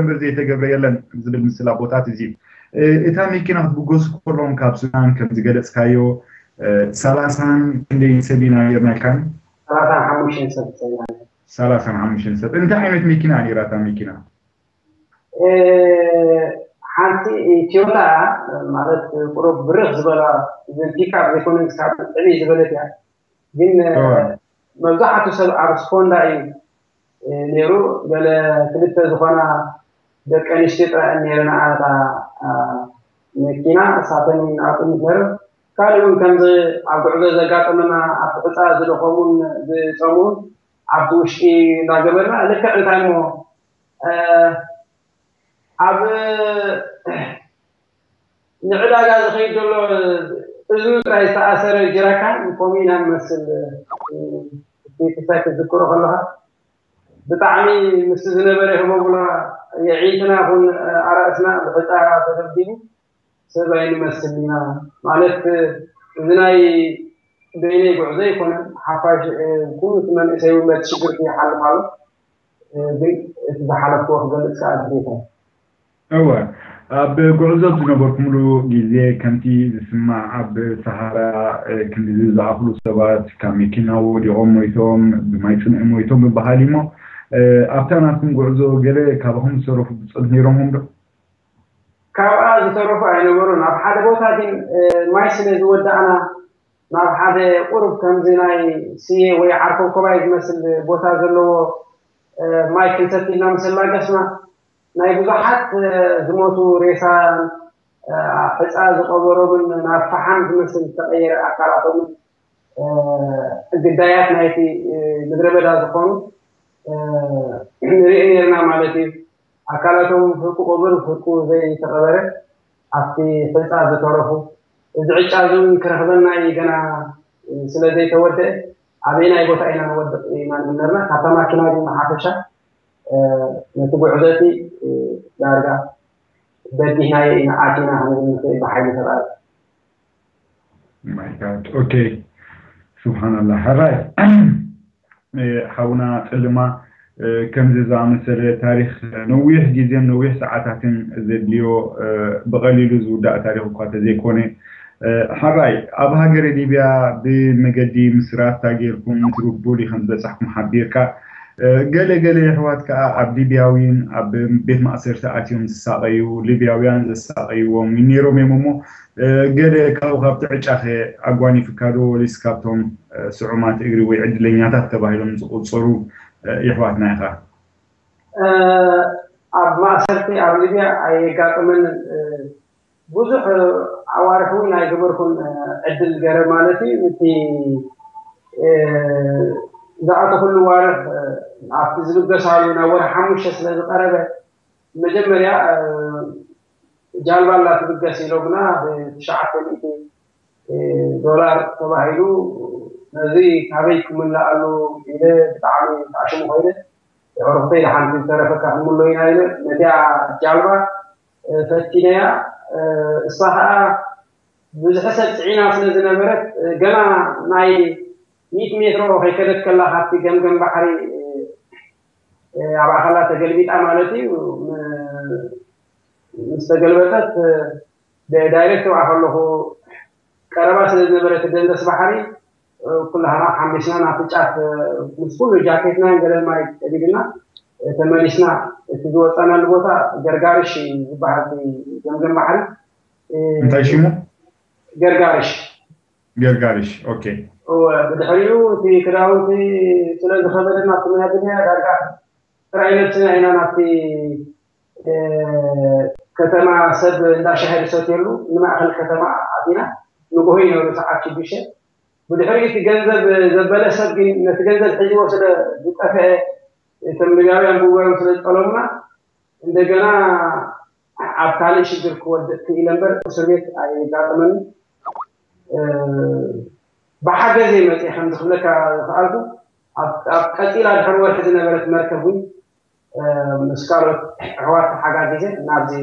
እምበር ዘይተገብረ የለን ዝብል ምስል ኣቦታት እዚ እዩ። እታ መኪና ክትብገሱ ከለዎም ካብ ሱዳን ከም ዝገለፅካዮ ሰላሳን ክንደይ ሰብ ኢና ነርና ኢልካኒ? ሰላሳን ሓሙሽተን ሰብ እንታይ ዓይነት መኪና ነይራ እታ መኪና? ሓንቲ ቲዮታ ማለት ቁሩብ ብርኽ ዝበላ ፒካፕ ዘይኮነ ካብ ዕብይ ዝበለት እያ። ግን መብዛሕቱ ሰብ ኣብ ስፖንዳ እዩ ነይሩ። ገለ ክልተ ዝኾና ደቂ ኣንስትዮ ጥራይ ነይረን። ኣታ መኪና እሳተን ኣብ ቅድሚት ነይረን። ካልእ እውን ከምዚ ኣብ ጉዕዞ ዘጋጠመና ኣብቲ ሕፃ ዝደኸሙን ዝፀምኡን ኣብቲ ውሽጢ እንዳገበርና ልክዕ እንታይ እሞ ኣብ ንዕዳጋ ዝኸይድ ዘሎ እዝኑ ጥራይ ዝተኣሰረ ጀራካን ከምኡ ኢና ንመስል። እቲ ክሳይ ክትዝክሮ ከለኻ ብጣዕሚ ምስ ዝነበረ ህቦብላ የዒንትና ኹን ኣራእስና ብሕፃ ተደብዲቡ ሰብ ኣይንመስል ኢና ማለት እዚ ናይ በይነይ ጉዕዞ ኣይኮነን። ሓፋሽ ኩሉ እቲ መንእሰይ እውን በቲ ሽግርቲ ይሓልፍ ኣሎ። ግን እቲ ዝሓለፍክዎ ክገልፅ ከዓ ግዴታ እዩ። እወ ኣብ ጉዕዞ ዝነበርኩምሉ ግዜ ከምቲ ዝስማዕ ኣብ ሰሃራ ክንድዚ ዝኣኽሉ ሰባት ካብ መኪና ወዲቖም ሞይቶም ብማይ ፅምዒ ሞይቶም ምበሃል እዩሞ ኣብታ ናትኩም ጉዕዞ ገለ ካባኹም ዝተረፉ ብፆት ነይሮምዎም ዶ? ካብኣ ዝተረፉ ኣይነበሩን። ኣብ ሓደ ቦታ ግን ማይ ስለ ዝወዳእና ናብ ሓደ ቁሩብ ከምዚ ናይ ስየ ወይ ዓርኮብኮባይ ዝመስል ቦታ ዘለዎ ማይ ክንሰቲ ኢልና ምስ ኣላገስና ናይ ብዙሓት ዝሞቱ ሬሳን ሕፃ ዝቐበሮምን ናብ ፈሓም ዝመስል ዝተቐየረ ኣካላቶምን ግዳያት ናይቲ ምድረ በዳ ዝኾኑ ንርኢ ነርና ማለት እዩ። ኣካላቶም ፍርቁ ቀብር ፍርቁ ዘይተቐበረ ኣብቲ ሕፃ ዝተረፉ እዚ ዕጫ እዚ እውን ክረኽበና እዩ ገና ስለ ዘይተወደአ ኣበየናይ ቦታ ኢና ንወድቕ ኢና ንብል ነርና። ካብታ ማኪና ግን ንሓፈሻ ነቲ ጉዕዞ እቲ ዳርጋ በዲህናዮ ኢና ኣቲና ክንብል ንኽእል ብሓይሊ ተባለ። ማይ ጋድ ኦኬ ስብሓንላህ ሕራይ ሓውና ጥልማ ከምዚ ዝኣመሰለ ታሪክ ነዊሕ ግዜን ነዊሕ ሰዓታትን ዘድልዮ ብቀሊሉ ዝውዳእ ታሪክ እኳ ተዘይኮነ ሓራይ ኣብ ሃገረ ሊብያ ብመገዲ ምስራታ ጌርኩም ትሩቡሊ ከም ዝበጻሕኩም ሓቢርካ ገለ ገለ የሕዋት ከኣ ኣብ ሊብያዊን ኣብ ቤት ማእሰርቲ ኣትዮም ዝሳቀዩ ሊብያውያን ዘሳቀይዎም ነይሮም እዮም እሞ ገለ ካብኡ ካብቲ ዕጫኸ ኣጓኒፍካ ዶ ወሊስ ካብቶም ስዑማት እግሪ ወይ ዕድለኛታት ተባሂሎም ዝቁጸሩ የሕዋትና ኢኻ? ኣብ ማእሰርቲ ኣብ ሊብያ ኣየጋጠመንን ብዙሕ ኣዋርሕ እውን ኣይገበርኩን ዕድል ገረ ማለት እዩ እቲ ዝኣተኩሉ ዋርሕ ኣብቲ ዝብገሳሉ ናብ ወርሒ ሓሙሽተ ስለ ዝቀረበ መጀመርያ ጃልባ ኣላ ትብገስ ኢሎምና ብትሽዓተ ሚእቲ ዶላር ተባሂሉ ነዚ ካበይ ክምለኣሉ ኢለ ብጣዕሚ ተዓሽሙ ኮይነ የዕሩኽተይ ደሓን ዝተረፈካ ክምሎ ኢና ኢለ ነቲያ ጃልባ ፈቲነያ እሳ ከዓ ብዝሒ ሰብ ፅዒና ስለ ዝነበረት ገና ናይ ሚእቲ ሜትሮ ከይከደት ከላ ካብቲ ገምገም ባሕሪ ኣብ ኣኸላ ተገልቢጣ ማለት እዩ። ምስ ተገልበጠት ዳይሬክት ዋ ከለኹ ቀረባ ስለ ዝነበረ ደንደስ ባሕሪ ኩላህና ሓሚስና ናብቲ ጫፍ ምስ ኩሉ ጃኬትናን ገለን ማይ ቀዲድና ተመሊስና። እቲ ዝወፃናሉ ቦታ ገርጋርሽ ዝበሃል ገምገም ባሕሪ። እንታይ ሽሙ? ገርጋርሽ። ገርጋርሽ። ኦኬ። ብድሕሪኡ እቲ ክዳውንቲ ስለ ዝኸበደና ኩና ብድያ ዳርጋ ጥራይ ነብስና ኢና ናብቲ ከተማ ሰብ እንዳ ሻሂ ዝሰትየሉ ንማእኸል ከተማ ኣቲና። ንጎሆ ይነበሩ ሰዓት ሽዱሽተ። ብድሕሪኡ እቲ ገንዘብ ዘበለ ሰብ ግን ነቲ ገንዘብ ሒዝዎ ስለ ዝጠፍአ እቶም ልቢያውያን ብዋዮም ስለ ዝጠለሙና እንደገና ኣብ ካልእ ሽግር ክወድቅ ክኢለ እምበር እስር ቤት ኣይጋጠመኒ። ብሓገዘይ መፅእ ከም ዝኽብለካ ዝኽኣልኩ ኣብ ቀፂላ ድሕሪ ወርሒ ዝነበረት መርከብ እውን ምስ ካልኦት ኣሕዋት ተሓጋጊዘ ናብዚ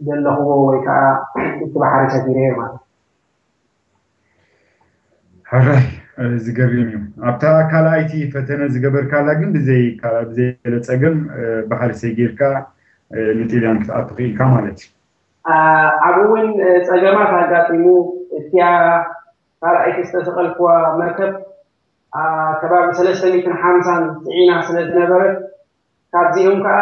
ዘለኽዎ ወይ ከዓ እቲ ባሕሪ ሰፊረ ማለት። ሕራይ ዝገርም እዩ። ኣብታ ካልኣይቲ ፈተነ ዝገበርካላ ግን ብዘይ ብዘይ ገለ ፀገም ባሕሪ ሰጊርካ ንጥልያን ክትኣቱ ክኢልካ ማለት እዩ። ኣብኡ እውን ፀገማት ኣጋጢሙ። እቲያ ካልኣይቲ ዝተሰቐልክዋ መርከብ ከባቢ ሰለስተ ሚእትን ሓምሳን ፅዒና ስለ ዝነበረት ካብዚኦም ከዓ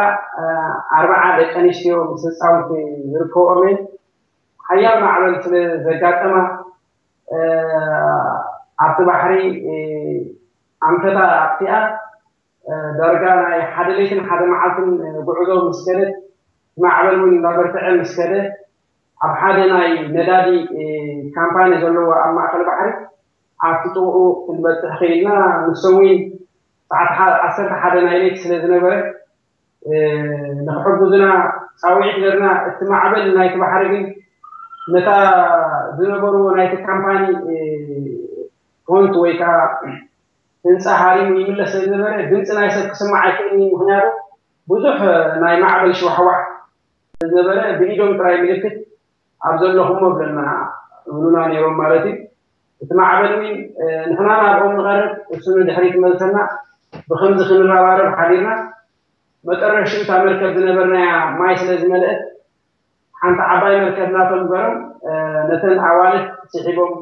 ኣርባዓ ደቂ ኣንስትዮ ምስ ህፃውንቲ ዝርከብኦም እየን። ሓያል ማዕበል ስለ ዘጋጠማ ኣብቲ ባሕሪ ኣንፈታ ኣጥፊኣ ዳርጋ ናይ ሓደ ለይትን ሓደ መዓልትን ጉዕዞ ምስ ከደት ማዕበል እውን እንዳበርትዐ ምስ ከደ ኣብ ሓደ ናይ ነዳዲ ካምፓኒ ዘለዎ ኣብ ማእከል ባሕሪ ኣብቲ ጥቕኡ ክንበፅሕ ክኢልና ንሶም እውን ሰዓት ዓሰርተ ሓደ ናይ ለይቲ ስለ ዝነበረ ንክሕግዙና ፃውዒት ገርና። እቲ ማዕበል ናይቲ ባሕሪ ግን ነታ ዝነበርዎ ናይቲ ካምፓኒ ፎንት ወይ ከዓ ህንፃ ሃሪሙ ይምለስ ስለ ዝነበረ ድምፂ ናይ ሰብ ክስማዕ ኣይክእልን እዩ። ምክንያቱ ብዙሕ ናይ ማዕበል ሽዋሕዋሕ ስለ ዝነበረ ብኢዶም ጥራይ ምልክት ኣብ ዘለኹሞ ብለና ይብሉና ነይሮም ማለት እዩ። እቲ ማዕበል እውን ንሕና ናብኦም ንቐርብ እሱ ንድሕሪት መልሰና ብከምዚ ክንረባረብ ሓዲርና። መጠረሽኡ እታ መርከብ ዝነበርናያ ማይ ስለ ዝመልአት ሓንቲ ዓባይ መርከብ ናቶም ገሮም ነተን ኣዋልድ ስሒቦም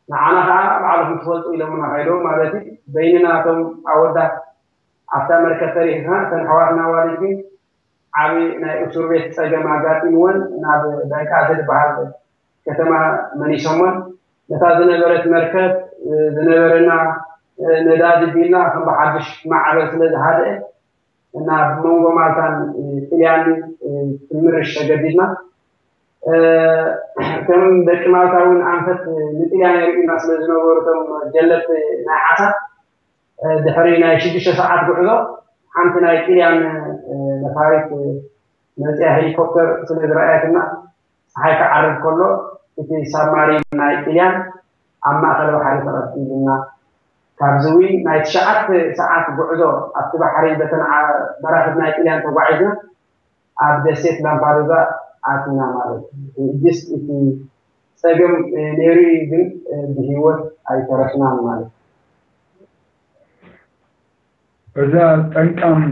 ንዓና ከዓ ባዕልኹም ትፈልጡ ኢሎምና ከይዶም ማለት እዩ። በይንና እቶም ኣወዳት ኣብታ መርከብ ተሪፍና እተን ኣሕዋትና ኣዋልድ ግን ዓቢ ናይ እሱር ቤት ጸገም ኣጋጢምወን ናብ ዳይቃተ ዝበሃል ከተማ መሊሶሞን ነታ ዝነበረት መርከብ ዝነበረና ነዳዲ ቢልና ከም ብሓድሽ ማዕበል ስለ ዝሃደአ እና ብመንጎ ማልታን ጥልያን ክንምርሽ ተገዲድና። ከም ደቂ ማልታ እውን ኣንፈት ንጥልያን የርእዩና ስለ ዝነበሩ እቶም ጀለብቲ ናይ ዓሳ ድሕሪ ናይ ሽዱሽተ ሰዓት ጉዕዞ ሓንቲ ናይ ጥልያን ነፋሪት መፅያ ሄሊኮፕተር ስለ ዝረኣየትና ፀሓይ ክዓርብ ከሎ እቲ ሳብማሪን ናይ ጥልያን ኣብ ማእኸል ባሕሪ ተቐቢሉና። ካብዚ እውን ናይ ትሽዓተ ሰዓት ጉዕዞ ኣብቲ ባሕሪ በተን መራኽብ ናይ ጥልያን ተጓዒዝና ኣብ ደሴት ላምፓዱዛ ኣቲና ማለት እዩ። እጅስ እቲ ፀገም ነይሩ እዩ ግን ብህይወት ኣይተረፍናን ማለት እዩ። እዛ ጠንቃም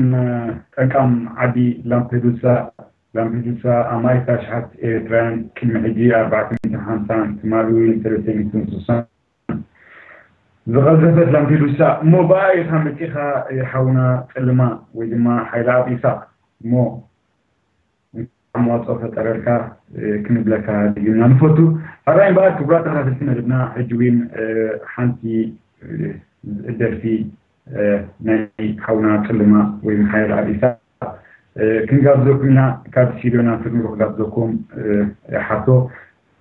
ጠንቃም ዓዲ ላምፔዱሳ ላምፔዱሳ ኣማኢት ኣሽሓት ኤርትራውያን ቅድሚ ሕጂ ኣርባዕተ ሚእትን ሓምሳን ትማሊ እውን ሰለስተ ሚእትን ስሳን ዝቐዘፈት ላምፔዱሳ እሞ ብኣ ኢኻ መፂኻ ሓውና ጥልማ ወይ ድማ ሓይለ ኣብ ኢሳቅ እሞ መዋፅኦ ፈጠረልካ ክንብለካ ድግምና ንፈቱ። ሕራይ እምበኣር ክቡራት ተኸታተልቲ መደብና ሕጂ እውን ሓንቲ ደርፊ ናይ ሓውና ጥልማ ወይ ሓይለ ኣብ ኢሳቅ ክንጋብዘኩም ኢና። ካብ ስቱድዮ ናስር ኑሩ ክጋብዘኩም ይሓቶ።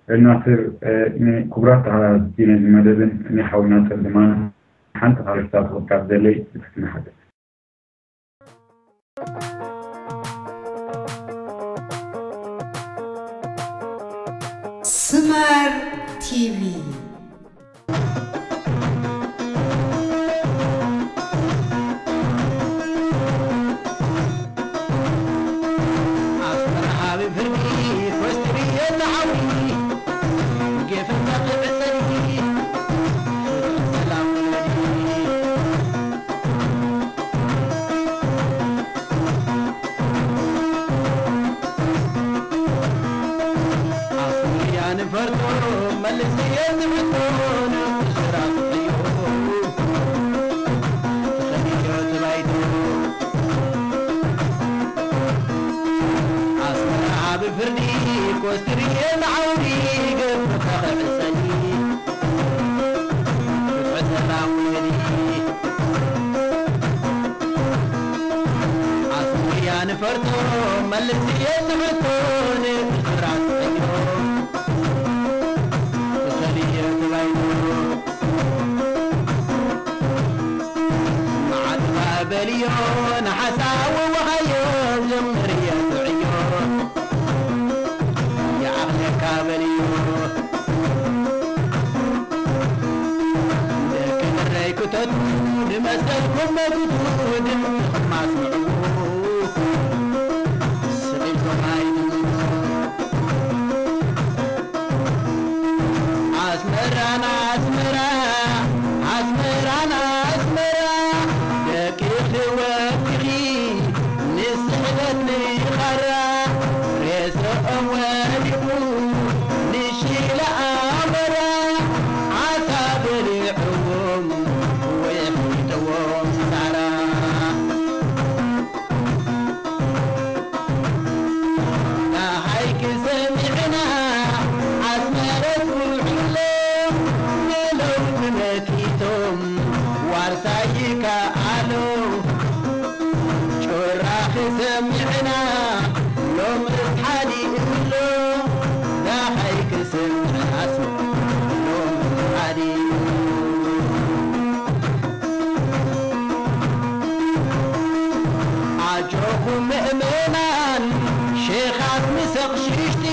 ናስር ንክቡራት ተኸታተልቲ ነዚ መደብን ንሓውና ጥልማን ሓንቲ ካልእ ክሳብ ክጋብዘለይ ብትሕትና ሓተት። ስመር ቲቪ። ፈርቶ መልስዮ ዝሕቶ ንስራት እዩ። ተኸዲዮ ተባይቶ ኣስመራ ብፍርዲ ኮስትርዮ ተዓውዲ ገጽካ ክዕጸሊ። ፍትሒ ሰላም ውለዲ። ኣስመርያ ንፈርቶ መልስዮ ዝሕቶ ንስራት እዩ። ተኸዲዮ ተባይቶ መዓልባ በልዮ ንሓሳዊ ወሃዮ ጀምርዮ ትዕዮ ይኣኽለካ በልዮ። ደቂ ኤረይ ክተቱ ንመሰልኩም መግቱ ድምፅኹም ኣስምዕዎ። ስቕ ኢልኩም ኣይትምኑ። ኣስመራና ኣስመራ፣ ኣስመራና ኣስመራ፣ ደቂኺ ወዲኺ ንስሕለት ንኻራ፣ ሬስኦም ወዲቑ ንሽለ ኣሞራ፣ ዓሳ በሊዕዎም ወይ ኣፍሊጥዎም ሳራ። ደሃይኪ ሰሚዕና ኣስመረት ውዕሎ፣ ንለውጢ መኪቶም ዋርሳይ ይከኣሎ። ጩራኺ ሰሚዕና ሎምስ ሓዲኡ ኣሎ፣ ደሃይኪ ሰሚዕና ኣስመረት ሎምስ ሓዲኡ። ኣጆኹም ምእመናን ሼኻት ምስ ኣቕሽሽቲ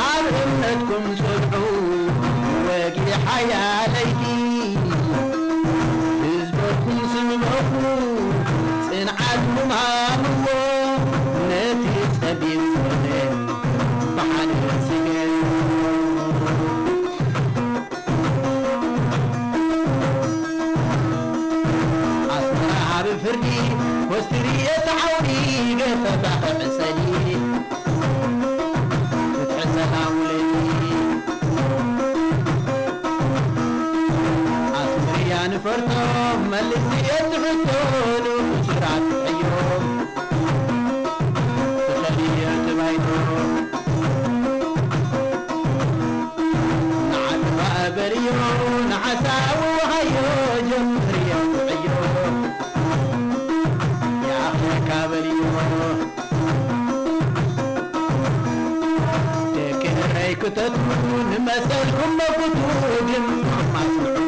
ኣብ እምነትኩም ጽንዑ ወጊሓያ ለይቲ። ህዝበኩም ስምዑ ጽንዓትኩም ሃብዎ ነቲ ጸቢብ ዘመን ብሓደ ስገዱ። ኣስመራ ኣብ ፍርዲ ኮስትሪ እቲ ዓውዲ ገፈፋ ክዕሰሊ። ፍትሒ ሰላም ውለዲ። ኣስመርያ ንፈርቶ መልሲ እቲ ሕቶ ንእሱራት ፍትሕዮ። ተኸዲዮ ተባይቶ ንዓድዋ በልዮ ንዓሳ ወሃዮ ጀምርዮ ውዕዮ። ይኣኽለካ በልዮ ደቂ ኤረይ ክተቱ ንመሰልኩም መጉቱ ድምፅኹም ኣስምዑ።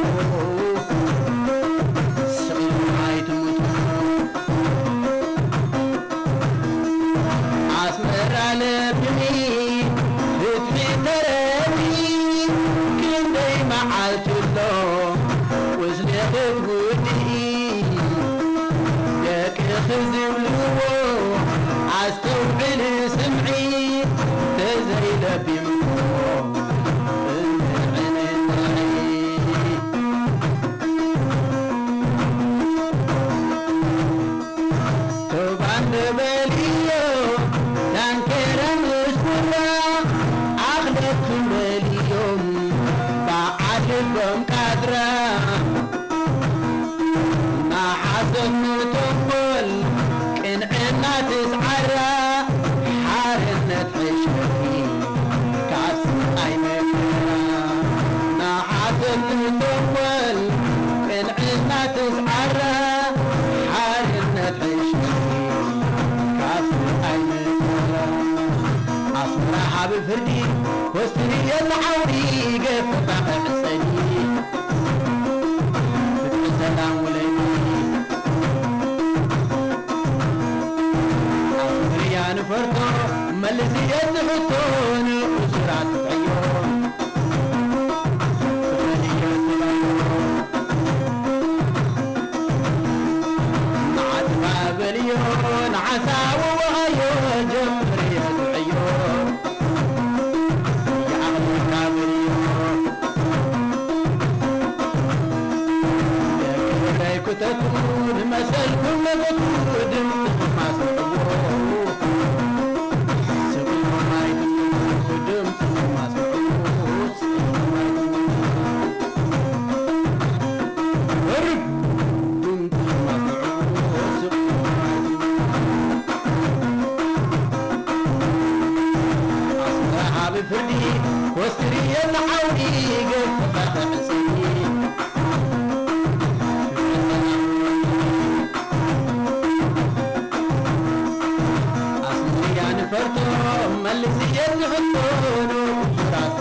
ስቕ ኢልኩም ኣይትሙቱ። ኣስመራ ለምሚ ፍትሒ ተረሚ ክንደይ መዓልቲ ኣሎ ቁስሊ ክትጉድኢ ደቅኺ ዝብልዎ ኣስተውዕሊ ስምዒ ተዘይለቢምዎ እንድዒ ንድዒ። ቶባን በልዮ ዳንኬራ ምስ ኩራ ኣኽለትኩም በልዮም በዓል ልቦም ካድራ። ንሓሶት ንተንኮል ቅንዕና ትስዓራ ሓርነት ሕሸኪ ካብ ስቓይ መከራ። ንሓሶት ንተንኮል ቅንዕና ትስዓራ ሓርነት ሕሸኪ ካብ ስቓይ መከራ። ኣስመራ ዓቢ ፍርዲ ኮስትሪ የለ ዓውዲ ገፈፋ ዕሰዲ ፍትሒ ሰላም ውለዲ። ኣስመርያ ንፈርቶ መልስዮ እቲ ሕቶ ንእሱራት ፍትሕዮ። ንዓድዋ በልዮ ንዓሳዊ ወሃዮ ጀምርዮ ትዕዮ። ይኣኽለካ በልዮ ደቂ ኤረይ ክተቱ ንመሰልኩም መገቱ ድምፅኹም ኣስምዕዎ። ስቕ ኢልኩም ኣይትምልሱ ድምፅኹም ኣስምዕዎ። ፍርዲ ኮስትርዮ ንዓውዲ ገጽካ ተዕጽይ። ኣስመርያ ንፈርቶ መልስዮ ዝሕቶኑ ዙራት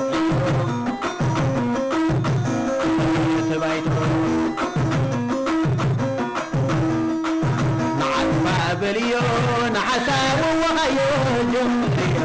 ተባይቶ ንዓጽፋ በልዮ ንሓሳብ ወሃዮ ጀምርዮ ትዕዮ።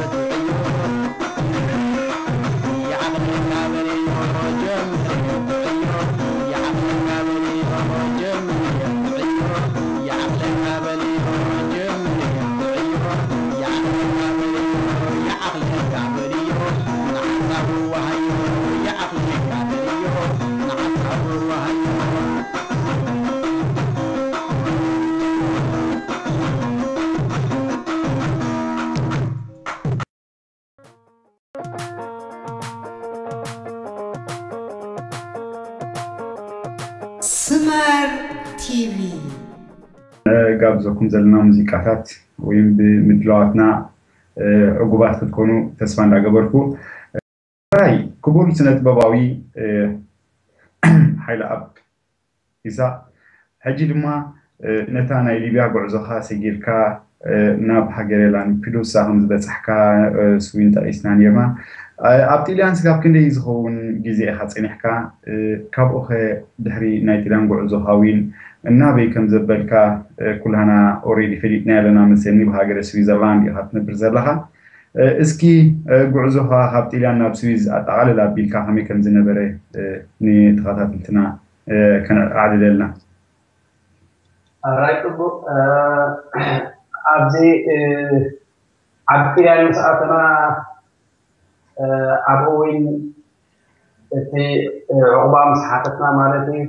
ስመር ቲቪ ጋብዘኩም ዘለና ሙዚቃታት ወይም ብምድላዋትና ዕጉባት ክትኮኑ ተስፋ እንዳገበርኩ ራይ ክቡር ስነ ጥበባዊ ሓይለ ኣብ ኢሳቕ ሕጂ ድማ ነታ ናይ ሊብያ ጉዕዞኻ ሰጊርካ ናብ ሃገረ ላምፒዱሳ ከም ዝበጻሕካ ስዊን ጠቒስና ኔርና። ኣብ ጢልያን ስጋብ ክንደይ ዝኸውን ግዜ ኢኻ ጸኒሕካ? ካብኡኸ ድሕሪ ናይ ጢልያን ጉዕዞኻ ዊን እናበይ ከም ዘበልካ ኩላህና ኦሬዲ ፈሊጥና ኣለና መሰኒ ብሃገረ ስዊዘርላንድ ኢኻ ትነብር ዘለኻ። እስኪ ጉዕዞኻ ካብ ጢልያን ናብ ስዊዝ ኣጠቓልል ኣቢልካ ከመይ ከም ዝነበረ ንተኸታተልትና ከነዓልለልና። ኣራይ ጽቡቕ ኣብዚ ዓዲ ጢልያን ምስ ኣተና ኣብኡ እውን እቲ ዕቑባ ምስ ሓተትና ማለት እዩ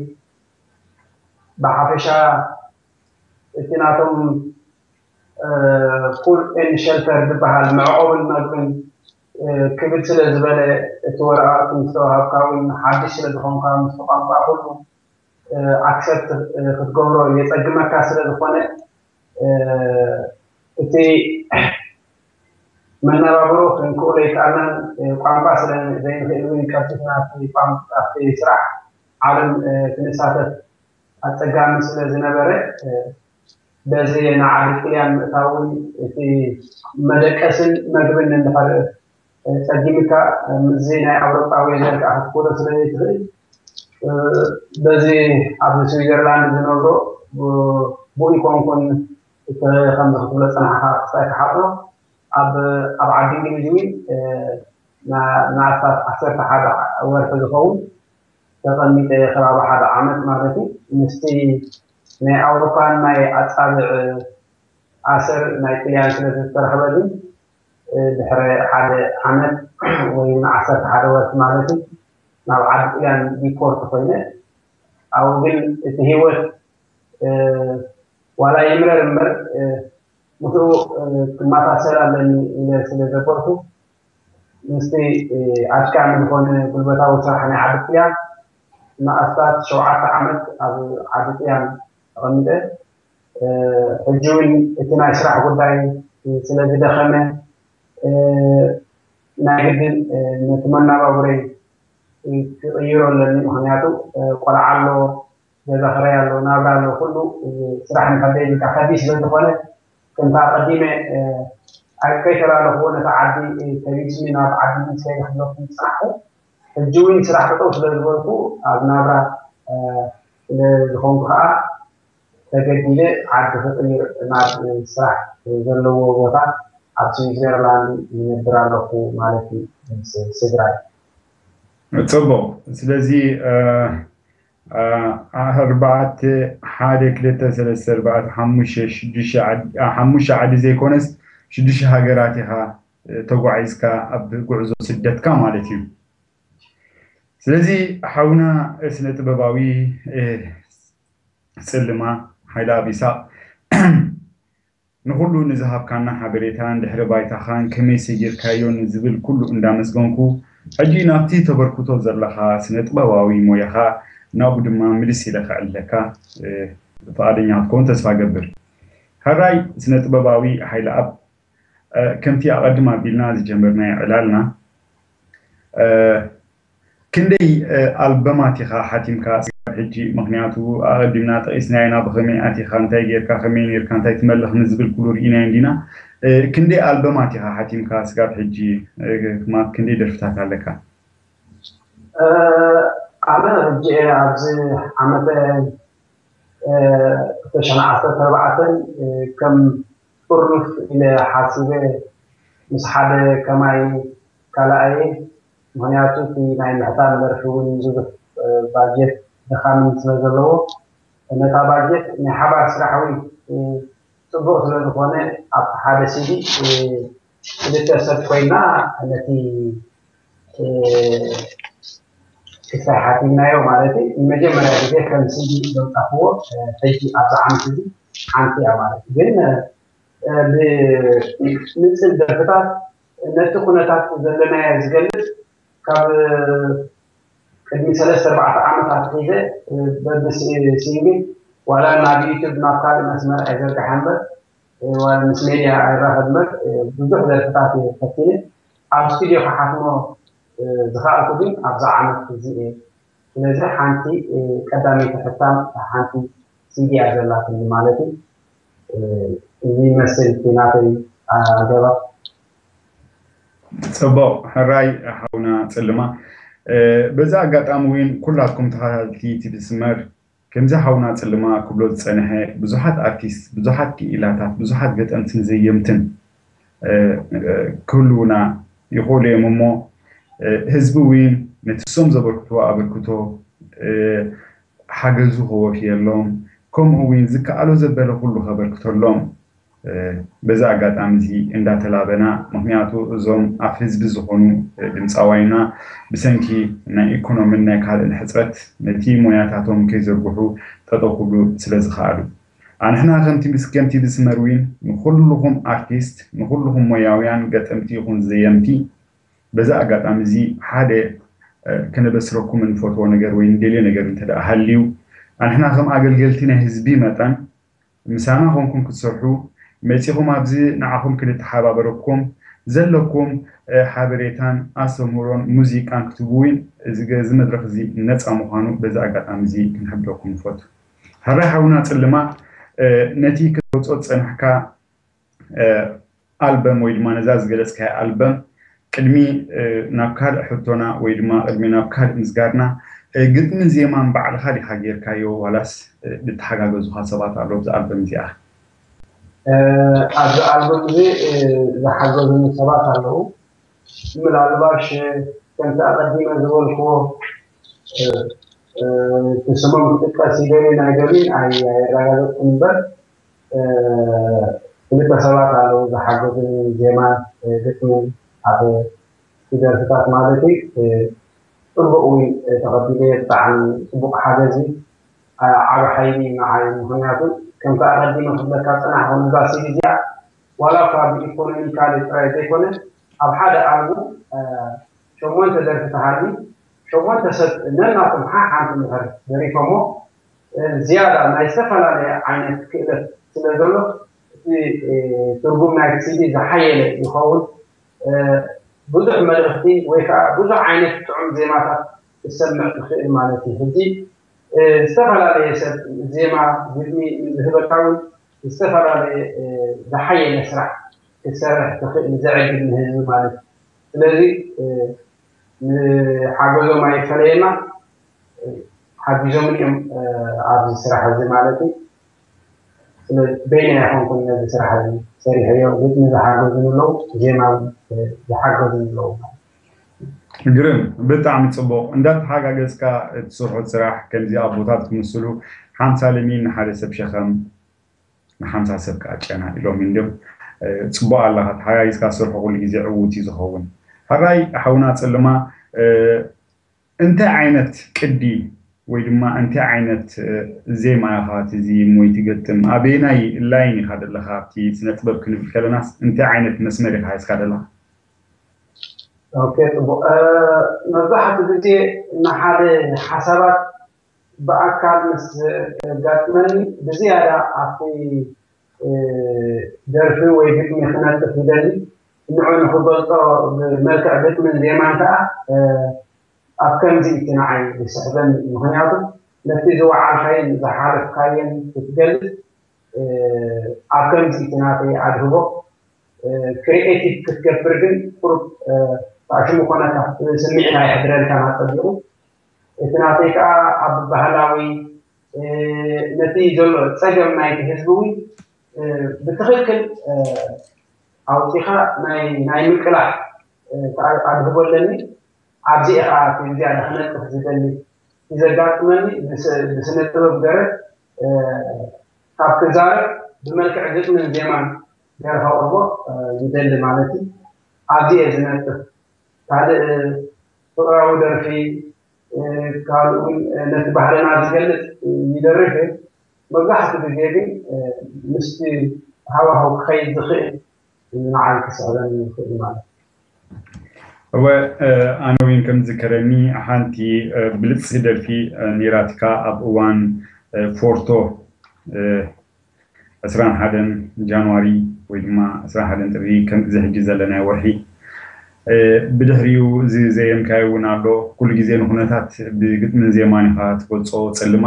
ብሓፈሻ እቲ ናቶም ፉድ ኤንድ ሸልተር ዝበሃል መዕቆብን መግብን ክብድ ስለ ዝበለ እቲ ወረቓቕቲ ምስ ተዋሃብካ እውን ሓድሽ ስለ ዝኾንካ ምስቲ ቋንቋ ኩሉ ኣክሰፕት ክትገብሮ የፀግመካ ስለ ዝኾነ እቲ መነባብሮ ክንክእሎ ይከኣልናን ቋንቋ ስለ ዘይንኽእል እውን ቀልጢፍና ኣብቲ ስራሕ ዓለም ክንሳተፍ ኣፀጋሚ ስለ ዝነበረ በዚ ንዓዲ ጥልያን ምእታው እውን እቲ መደቀስን መግብን እንድሕር ጸጊምካ ምስዚ ናይ ኣውሮጳ ዌዘር ከዓ ክትኮዶ ስለ ዘይትኽእል በዚ ኣብዚ ስዊዘርላንድ ዝነብሮ ብኡ ይኮንኩን ከምዚ ክትብሎ ፀናሕካ ክሳይ ክሓፅሮ ኣብ ዓዲ እንግሊዝ እውን ንኣስታት ዓሰርተ ሓደ ወርሒ ዝኸውን ተቐሚጠ ከባቢ ሓደ ዓመት ማለት እዩ ምስቲ ናይ ኣውሮፓን ናይ ኣጻብዕ ኣሰር ናይ ጥልያን ስለ ዝተረኽበ ግን ድሕሪ ሓደ ዓመት ወይ ን ዓሰርተ ሓደ ወርሒ ማለት እዩ ናብ ዓዲ ጥልያን ዲፖርት ኮይነ ኣብኡ ግን እቲ ህይወት ዋላ ይምረር እምበር ምስኡ ክመሳሰል ኣለኒ ኢለ ስለ ዘበርኩ ምስቲ ኣድካሚ ዝኾነ ጉልበታዊ ስራሕ ናይ ዓዲ ጥልያን ንኣስታት ሸውዓተ ዓመት ኣብ ዓዲ ጥልያን ተቐሚጠ ሕጂ እውን እቲ ናይ ስራሕ ጉዳይ ስለ ዝደኸመ ናይ ግድን ነቲ መናባብረይ ክቕይሮ ኣለኒ ምክንያቱ ቆልዓ ኣሎ ገዛ ክራይ ኣሎ ናብራ ኣሎ ኩሉ ስራሕ ንከደ ኢልካ ከቢድ ስለ ዝኾነ ከምታ ቀዲመ ከይተላለኽዎ ነታ ዓዲ ከቢድኒ ናብ ዓዲ እንግሊዝ ከይደ ክብለኩም ዝፅናሕኩ ሕጂ እውን ስራሕ ጠጠው ስለ ዝበልኩ ኣብ ናብራ ስለ ዝኾንኩ ከዓ ተገዲደ ዓዲ ክቕይር ናብ ስራሕ ዘለዎ ቦታ ኣብ ስዊዘርላንድ ይነብር ኣለኹ ማለት እዩ ምስ ስድራይ። ፅቡቕ ስለዚ ኣርባዕተ ሓደ ክልተ ሰለስተ ኣርባዕተ ሓሙሽተ ሽዱሽተ ዓዲ ዘይኮነስ ሽዱሽተ ሃገራት ኢኻ ተጓዒዝካ ኣብ ጉዕዞ ስደትካ ማለት እዩ። ስለዚ ሓውና ስነ ጥበባዊ ፅልማ ሓይለ ኣብ ኢሳቕ ንኹሉ ንዝሃብካና ሓበሬታን ድሕሪ ባይታኻን ከመይ ሰጊርካዮ ንዝብል ኩሉ እንዳመስገንኩ ሕጂ ናብቲ ተበርክቶ ዘለኻ ስነ ጥበባዊ ሞያኻ ናብኡ ድማ ምልስ ኢለ ከዕልለካ ፍቓደኛ ክትከውን ተስፋ ገብር። ሕራይ ስነ ጥበባዊ ሓይለ ኣብ ከምቲ ኣቐድም ኣቢልና ዝጀመርናዮ ዕላልና ክንደይ ኣልበማት ኢኻ ሓቲምካ ስጋብ ሕጂ? ምክንያቱ ኣቐዲምና ጠቂስናዮ ኢና፣ ብኸመይ ኣቲኻ፣ እንታይ ጌርካ፣ ከመይ ኔርካ፣ እንታይ ትመልኽ ንዝብል ኩሉ ርኢናዮ እንዲና። ክንደይ ኣልበማት ኢኻ ሓቲምካ ስጋብ ሕጂ? ማለት ክንደይ ደርፍታት ኣለካ? ኣነ ሕጂ ኣብዚ ዓመተ ክልተ ሽሕን ዓሰርተ ኣርባዕተን ከም ጥርኑፍ ኢለ ሓሲበ ምስ ሓደ ከማይ ካልኣየ። ምክንያቱ እቲ ናይ ምሕታም ደርፊ እውን ብዙሕ ባጀት ድኻምን ስለ ዘለዎ፣ ነታ ባጀት ናይ ሓባር ስራሕ እውን ፅቡቅ ስለ ዝኾነ ኣብቲ ሓደ ሲዲ ክልተ ሰብ ኮይና ነቲ ክስታይ ሓቲምናዮ ማለት እዩ። ንመጀመርያ ግዜ ከም ሲዲ ዘውፃእክዎ ሕጂ ኣብዚ ዓመት እዚ ሓንቲ እያ ማለት እዩ። ግን ብንፅል ደርፍታት ነቲ ኩነታት ዘለናዮ ዝገልፅ ካብ ቅድሚ ሰለስተ ኣርባዕተ ዓመታት ሒዘ በብሲንግል ዋላ ናብ ዩቱብ ናብ ካልእ መስመር ኣይዘርግሓ እምበር ዋላ ምስ ሜድያ ኣይራኸብ እምበር ብዙሕ ደርፍታት እየ ፈቲነ ኣብ ስቱድዮ ክሓትሞ ዝኸኣልኩ ግን ኣብዛ ዓመት እዚ እየ። ስለዚ ሓንቲ ቀዳመይቲ ሕታም ሓንቲ ሲዲ እያ ዘላትኒ ማለት እዩ። እዚ ይመስል እቲ ናተይ ኣገባብ። ፅቡቕ ሕራይ ሓውና ፅልማ። በዚ ኣጋጣሚ እውን ኩላትኩም ተኸታተልቲ ቲቪ ስመር ከምዚ ሓውና ፅልማ ክብሎ ዝፀንሐ ብዙሓት ኣርቲስት፣ ብዙሓት ክኢላታት፣ ብዙሓት ገጠምትን ዘየምትን ክህልውና ይኽእሉ እዮም እሞ ህዝቢ እውን ነቲ እሶም ዘበርክትዎ ኣበርክቶ ሓገዙ ከወፍየሎም ከምኡ እውን ዝከኣሎ ዘበለ ኩሉ ከበርክተሎም በዚ ኣጋጣሚ እዚ እንዳተላበና፣ ምክንያቱ እዞም ኣፍ ህዝቢ ዝኾኑ ድምፃውያንና ብሰንኪ ናይ ኢኮኖምን ናይ ካልእን ሕፅረት ነቲ ሞያታቶም ከይዘርግሑ ጠጠው ክብሉ ስለ ዝኸኣሉ፣ ኣንሕና ከምቲ ምስ ከምቲ ዝስመር ዊን ንኩልኹም ኣርቲስት ንኩልኹም ሞያውያን ገጠምቲ ይኹን ዘየምቲ በዚ ኣጋጣሚ እዚ ሓደ ክነበስረኩም እንፈትዎ ነገር ወይ እንደልዮ ነገር እንተ ደኣ ሃልዩ ኣንሕና ከም ኣገልገልቲ ናይ ህዝቢ መጠን ምሳና ኮንኩም ክትሰርሑ መጺኹም ኣብዚ ንዓኹም ክንተሓባበረኩም ዘለኩም ሓበሬታን ኣስተምህሮን ሙዚቃን ክትህቡ እውን እዚ መድረኽ እዚ ነፃ ምዃኑ በዚ ኣጋጣሚ እዚ ክንሕብረኩም ንፈቱ። ሕራይ ሓውና ጽልማ ነቲ ክትወፅኦ ዝፀናሕካ ኣልበም ወይ ድማ ነዛ ዝገለፅካያ ኣልበም ቅድሚ ናብ ካልእ ሕቶና ወይ ድማ ቅድሚ ናብ ካልእ ምስጋርና ግጥምን ዜማን ባዕልኻ ዲኻ ጌርካዮ ዋላስ ዝተሓጋገዙኻ ሰባት ኣሎ ኣብዚ ኣልበም እዚኣ? ኣብዚ ኣልበም እዚ ዝሓገዙኒ ሰባት ኣለዉ። ምናልባሽ ከምቲ ኣቐዲመ ዝበልክዎ እቲ ስሞም ክጥቀስ ይደልዩ ናይ ደልዩን ኣይ- ኣየረጋገፅኩን እምበር ክልተ ሰባት ኣለዉ ዝሓገዙኒ ዜማን ግጥምን ኣብ ደርፍታት ማለት እዩ። ፅቡቅ እውን ተቐቢለዮ ብጣዕሚ ፅቡቅ ሓገዝ እዩ። ዓብ ሓይሊ እዩ ንዓይ ምክንያቱ ከምቲ ኣቐዲመ ክብለካ ዝፀናሕኩ ነዛ ሲዲ እዚኣ ዋላ እኳ ብኢኮኖሚካሊ ጥራይ ዘይኮነ ኣብ ሓደ ኣልቡም ሸሞንተ ደርፊ ተሃልዩ ሸሞንተ ሰብ ነናቶም ሓሓንቲ ምኽር ደሪፎሞ ዝያዳ ናይ ዝተፈላለየ ዓይነት ክእለት ስለ ዘሎ እቲ ትርጉም ናይቲ ሲዲ ዝሓየለ ይኸውን። ብዙሕ መልእኽቲ ወይ ከዓ ብዙሕ ዓይነት ጥዑም ዜማታት ክሰምዕ ትኽእል ማለት እዩ። ሕጂ ዝተፈላለየ ሰብ ዜማ ግጥሚ ዝህበካ እውን ዝተፈላለየ ዝሓየለ ስራሕ ክትሰርሕ ትኽእል ዘዕግብ ንህዝቢ ማለት እዩ። ስለዚ ንሓገዞም ኣይፈለየና ሓጊዞምን እዮም ኣብዚ ስራሕ እዚ ማለት እዩ። ስለዚ በይነይ ኣይኮንኩን ነዚ ስራሕ እዚ ሰሪሐዮ፣ ግጥሚ ዝሓገዙኒ ኣለዉ፣ ዜማ እውን ዝሓገዙኒ ኣለዉ። ግርም፣ ብጣዕሚ ፅቡቕ። እንዳተሓጋገዝካ እትሰርሖ ስራሕ ከምዚ ኣቦታት ክምስሉ ሓምሳ ለሚን ንሓደ ሰብ ሸኸም ንሓምሳ ሰብ ከዓ ጨና ኢሎም እንድዮም። ፅቡቕ ኣለኻ፣ ተሓጋጊዝካ ዝሰርሖ ኩሉ ግዜ ዕዉት እዩ ዝኸውን። ሕራይ ሓውና ፅልማ እንታይ ዓይነት ቅዲ ወይ ድማ እንታይ ዓይነት ዜማ ኢኻ ትዝይም ወይ ትገጥም? ኣበየናይ ላይን ኢኻ ዘለኻ ኣብቲ ስነ ጥበብ ክንብል ከለናስ እንታይ ዓይነት መስመር ኢኻ ሒዝካ ዘለኻ? ኦኬ፣ ፅቡቕ። መብዛሕትኡ ግዜ ንሓደ ሓሳባት ብኣካል ምስ ጋጥመኒ ብዝያዳ ኣብቲ ደርፊ ወይ ግጥሚ ክነጥፍ ይደሊ። ንዑ ንኽገልጾ ብመልክዕ ግጥምን ዜማን ከኣ ኣብ ከምዚ እቲ ንዓይ ዝስሕበኒ። ምኽንያቱ ነቲ ዝወዓልካዮን ዝሓለፍካዮን ክትገልጽ ኣብ ከምዚ እቲ ናተይ ኣድህቦ ክሪኤቲቭ ክትገብር ግን ቁሩብ ጣዕሽሙ ኮነካ ስምዒት ኣይሕድረልካን ኣጸቢቑ። እቲ ናተይ ከኣ ኣብ ባህላዊ ነቲ ዘሎ ጸገም ናይቲ ህዝቢ እውን ብትኽክል ኣውጺኻ ናይ ምቅላሕ ኣድህቦ ኣለኒ። ኣብዚ ኢኻ ዝያዳ ክነጥፍ ዝደሊ ዘጋጥመኒ ብስነ ጥበብ ገረ ካብ ክዛረብ ብመልክዕ ግጥምን ዜማን ገረ ከቕርቦ ይደሊ ማለት እዩ። ኣብዚ እየ ዝነጥፍ። ካልእ ፍቕራዊ ደርፊ ካልኡ እውን ነቲ ባህልና ዝገልጽ ይደርፍ። መብዛሕትኡ ግዜ ግን ምስቲ ሃዋህው ክኸይድ ዝኽእል ንዓይ ክስዕበኒ ይኽእል ማለት እዩ። እወ ኣነ እውን ከም ዝከረኒ ሓንቲ ብልጽቲ ደርፊ ነይራትካ ኣብ እዋን ፎርቶ ዕስራን ሓደን ጃንዋሪ ወይ ድማ ዕስራን ሓደን ጥሪ ከምዚ ሕጂ ዘለናዮ ወርሒ ብድሕሪኡ እዚ ዘየምካዮ እውን ኣሎ። ኩሉ ግዜ ንኩነታት ብግጥምን ዜማን ኢኻ ትገልጾ ጸልማ።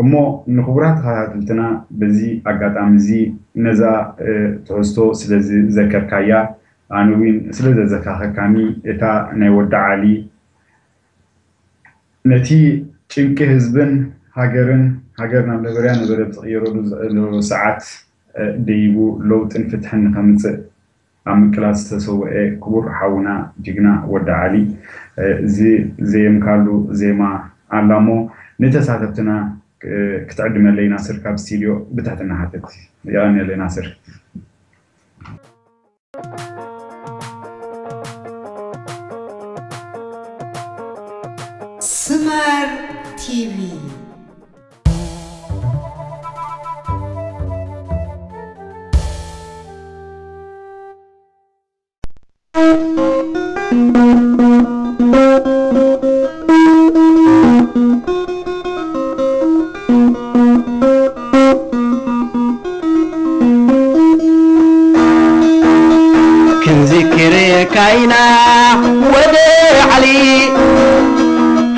እሞ ንክቡራት ተኸታተልትና በዚ ኣጋጣሚ እዚ ነዛ ትሕዝቶ ስለዚ ዘከርካያ ኣነ እውን ስለ ዘዘካኸካኒ እታ ናይ ወዲ ዓሊ ነቲ ጭንቂ ህዝብን ሃገርን ሃገር ናብ ነበርያ ነበረ ብዝቕየረሉ ዘሎ ሰዓት ደይቡ ለውጥን ፍትሕን ንኸምፅእ ኣብ ምቅላስ ዝተሰወአ ክቡር ሓውና ጅግና ወዲ ዓሊ እዚ ዘየምካሉ ዜማ ኣላ እሞ ንተሳተፍትና ክትዕድመለይ ናስር ካብ ስቱድዮ ብትሕትና ሓተት። የቐንየለይ ናስር። ስመር ቲቪ ክንዝክረካ ኢና ወዲ ዓሊ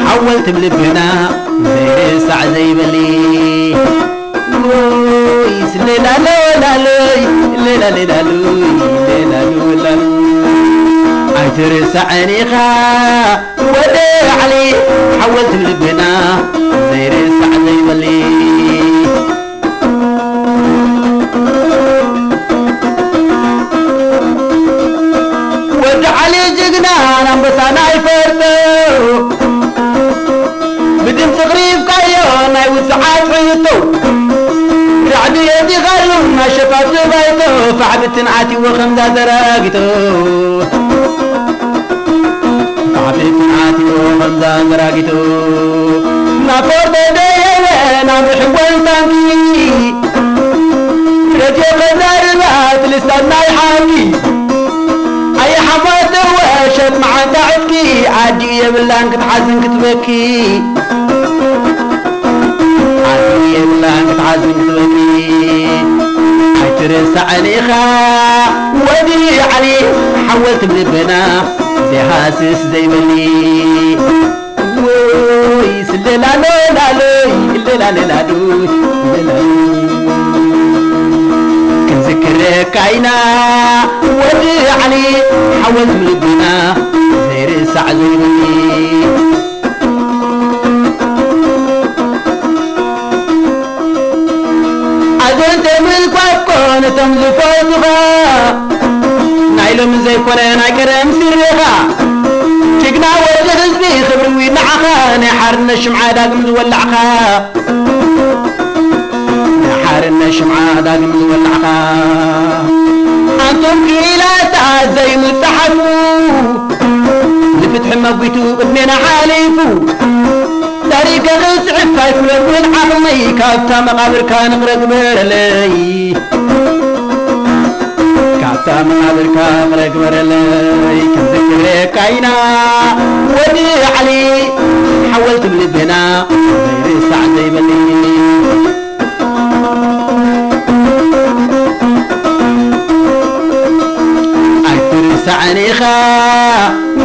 ሓወልቲ ብልብና ዘይርሳዕ ዘይበሊ ሎይስ ሌላሎላሎይ ሌላሌላሎይ ሌላሎላሎ ኣይትርሳዕን ኢኻ ወዲ ዓሊ ሓወልቲ ብልብና ዘይርሳዕ ዘይበሊ ወዲ ዓሊ ጅግና ኣንበሳ ናይ ፈርዶ ብድምፂ ቅሪብካዮ ናይ ውፅዓት ሕቶ ራዕዲ የዲኻሉ ናይ ሸፋቱ ባይቶ ፋዕብትን ኣትዎ ከምዛ ዘራጊቶ ፋዕብትን ኣትዎ ከምዛ ዘራጊቶ ናብ ፈርዶ ደየበ ናብ ሕወል ታንኪ ረድዮ ከዛርባት ልሳን ናይ ሓቂ ኣይሓማት ወሸት መዓንታ ዕጥቂ ዓዲ የብላን ክትሓዝን ክትበኪ ዓዲ የብላን ክትሓዝን ክትበኪ ኣይትረሳዕን ኢኻ ወዲ ዓሊ ሓወልቲ ብልብና ዘይሃስስ ዘይበሊ ወይ ስለላሎላሎይ ለላሌላሎይ ክንዝክረካ ኢና ወዲ ዓሊ ሓወልቲ ልብና ዘይርሳዕ ዘይበሊ ኣዘንተ ምልኳት ኮነ እቶም ዝፈትኻ ናይ ሎሚ ዘይኮነ ናይ ቀደም ስርኻ ጅግና ወዲ ህዝቢ ክብሪ ንዓኻ ናይ ሓርነት ሽምዓ ዳግም ዝወላዕኻ ናይ ሓርነት ሽምዓ ዳግም ዝወላዕኻ ኣንቱም ክኢላታት ዘይምፀሓፉ ንፍትሒ መጒቱ ዕድሜና ሓሊፉ ታሪከ ክፅዕፍ ኣይኩነን እውን ዓቕመይ ካብታ መቓብርካ ንቕረ ግበረለይ ካብታ መቓብርካ ንቕረ ግበረለይ ክንዝክረካ ኢና ወዲ ዓሊ ሓወልቲ ብልብና ዘይርሳዕ ዘይበሊ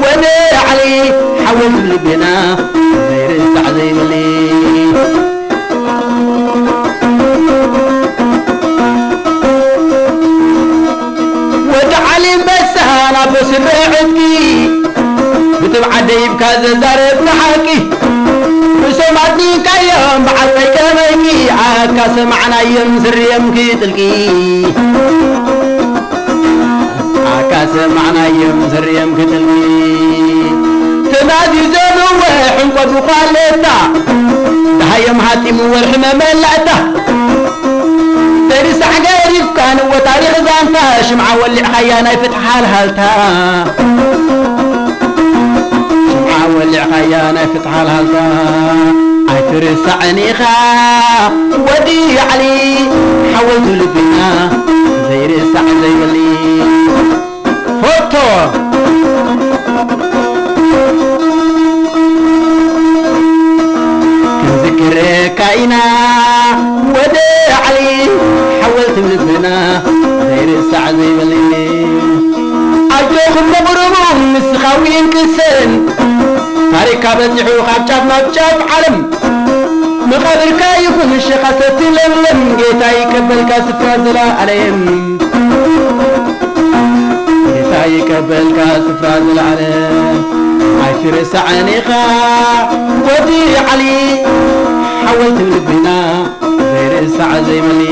ወደ ዓሊ ሓወልቲ ልቤና ዘይርሳዕ ዘይበሊ። ወዲ ዓሊ ኣንበሳ ናብ ስረ ዕጥቂ ብትብዓት ደይብካ ዘዛረብካ ሓቂ። ርእሶም ኣድኒንካዮም ብዓፀይ ከመይኪ ኣካ ሰማዕናዮም ስርዮም ክጥልቂ። ኣካ ሰማዕናዮም ስርዮም ክጥልቂ። ተናዚዘ ንወ ሕንቆ ብኳለታ ደሃዮም ሃጢሙ ወርሒ መመላእታ። ተርሳዕ ገሪፍካ ንወ ታሪኽ ዛንታ ሽምዓ ወሊዕኻያ ናይ ፍትሒ ሃልሃልታ። ሽምዓ ወሊዕኻያ ናይ ፍትሒ ሃልሃልታ። ኣይትርሳዕን ኢኻ ወዲ ዓሊ ሓወልቲ ልብና ዘይርሳዕ ዘይበሊ። ፎቶ ክንዝክረካ ኢና ወደ ዓሊ ሓወልቲ ልብና ዘይርሳዕ ዘይበሊ። ኣጆኹም መቕርቡ ንስኻ ዊን ቅሰን ታሪካ በፂሑ ካብ ጫፍ ናብ ጫፍ ዓለም። መቓብርካ ይኹን ሸኻ ሰቲ ለምለም ጌታ ይቀበልካ ስፍራ ዘላለም። ጌታ ይቀበልካ ስፍራ ዘላለም። ኣይትርሳዕን ኢኻ ወዲ ዓሊ ሓወልቲ ልብና ዘይርሳዕ ዘይመሊ።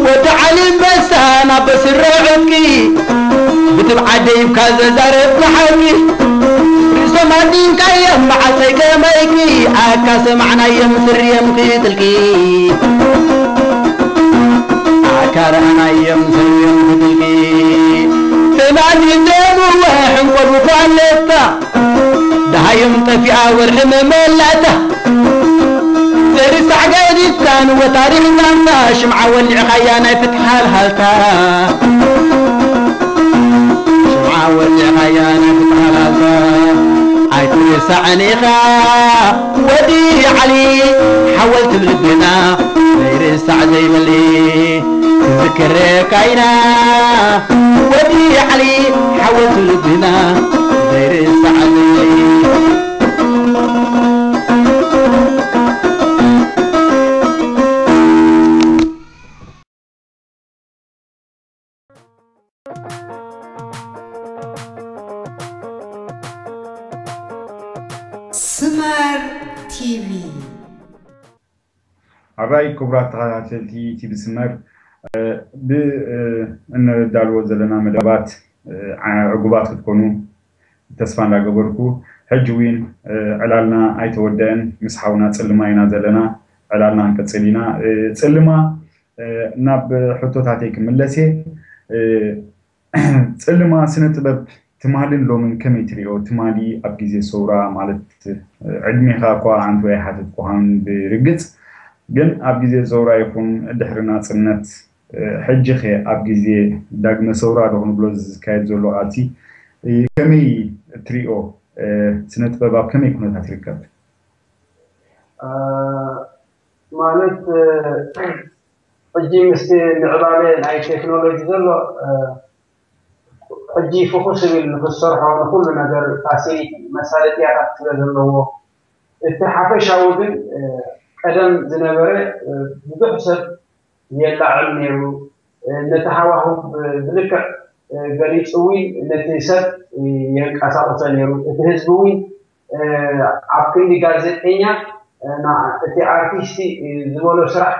ወዲ ዓሊ ኣንበሳ ናብ በስረ ዕጥቂ ብትብዓት ደይብካ ዘዛረብካ ሓቂ። ርእሶም ኣዲንካዮም መዓሰይ ከመይኪ ኣካ ሰማዕናዮም ስርዮም ክጥልቂ። ኣካ ረኣናዮም ስርዮም ክጥልቂ። ሰማኒ ደምወ ሕንቆ ብኳለታ ደሃዮም ጠፊኣ ወርሒ መመላእታ። ዘርሳዕ ገዲፍካ ንወታሪኽ ዛንታ ሽምዓ ወሊዕኻያ ናይ ፍትሓ ሃልሃልታ። ሽምዓ ወሊዕኻያ ናይ ፍትሓ ሃልሃልታ። ኣይትርሳዕን ኢኻ ወዲ ዓሊ ሓወልቲ ልብና ዘይርሳዕ ዘይበሊ። ክንዝክረካ ኢና ወዲ ዓሊ ሓወልቲ ልብና ዘይርሳዕ ዘይበሊ። ስመር ቲቪ። ኣራይ ክቡራት ተኸታተልቲ ቲቪ ስመር፣ ብ እንዳልዎ ዘለና መደባት ዕጉባት ክትኮኑ ተስፋ እንዳገበርኩ፣ ሕጂ እውን ዕላልና ኣይተወደአን። ምስ ሓውና ጽልማ ኢና ዘለና። ዕላልና ክንቅጽል ኢና። ጽልማ፣ ናብ ሕቶታተይ ክምለስ እየ። ጽልማ፣ ስነ ጥበብ ትማልን ሎምን ከመይ ትሪኦ? ትማሊ ኣብ ግዜ ሰውራ ማለት ዕድሜኻ እኳ ኣንቱ ኣይሓተትኩኻን ብርግጽ፣ ግን ኣብ ግዜ ሰውራ ይኹን ድሕሪ ናጽነት፣ ሕጂ ኸ ኣብ ግዜ ዳግመ ሰውራ ዶ ክንብሎ ዝካየድ ዘሎ ቃልሲ ከመይ ትሪኦ? ስነ ጥበብ ኣብ ከመይ ኩነታት ይርከብ? ማለት ሕጂ ምስቲ ምዕባለ ናይ ቴክኖሎጂ ዘሎ ሕጂ ፍኹስ ዝብል ንክሰርሖ ንኩሉ ነገር ፋሲሊቲ መሳለጥያታት ስለ ዘለዎ እቲ ሓፈሻዊ ግን ቀደም ዝነበረ ብዙሕ ሰብ የላዕል ነይሩ። ነቲ ሃዋሁ ብልክዕ ገሊፁ እውን ነቲ ሰብ የንቀሳቕሶ ነይሩ። እቲ ህዝቢ እውን ኣብ ክንዲ ጋዜጠኛ እቲ ኣርቲስቲ ዝበሎ ስራሕ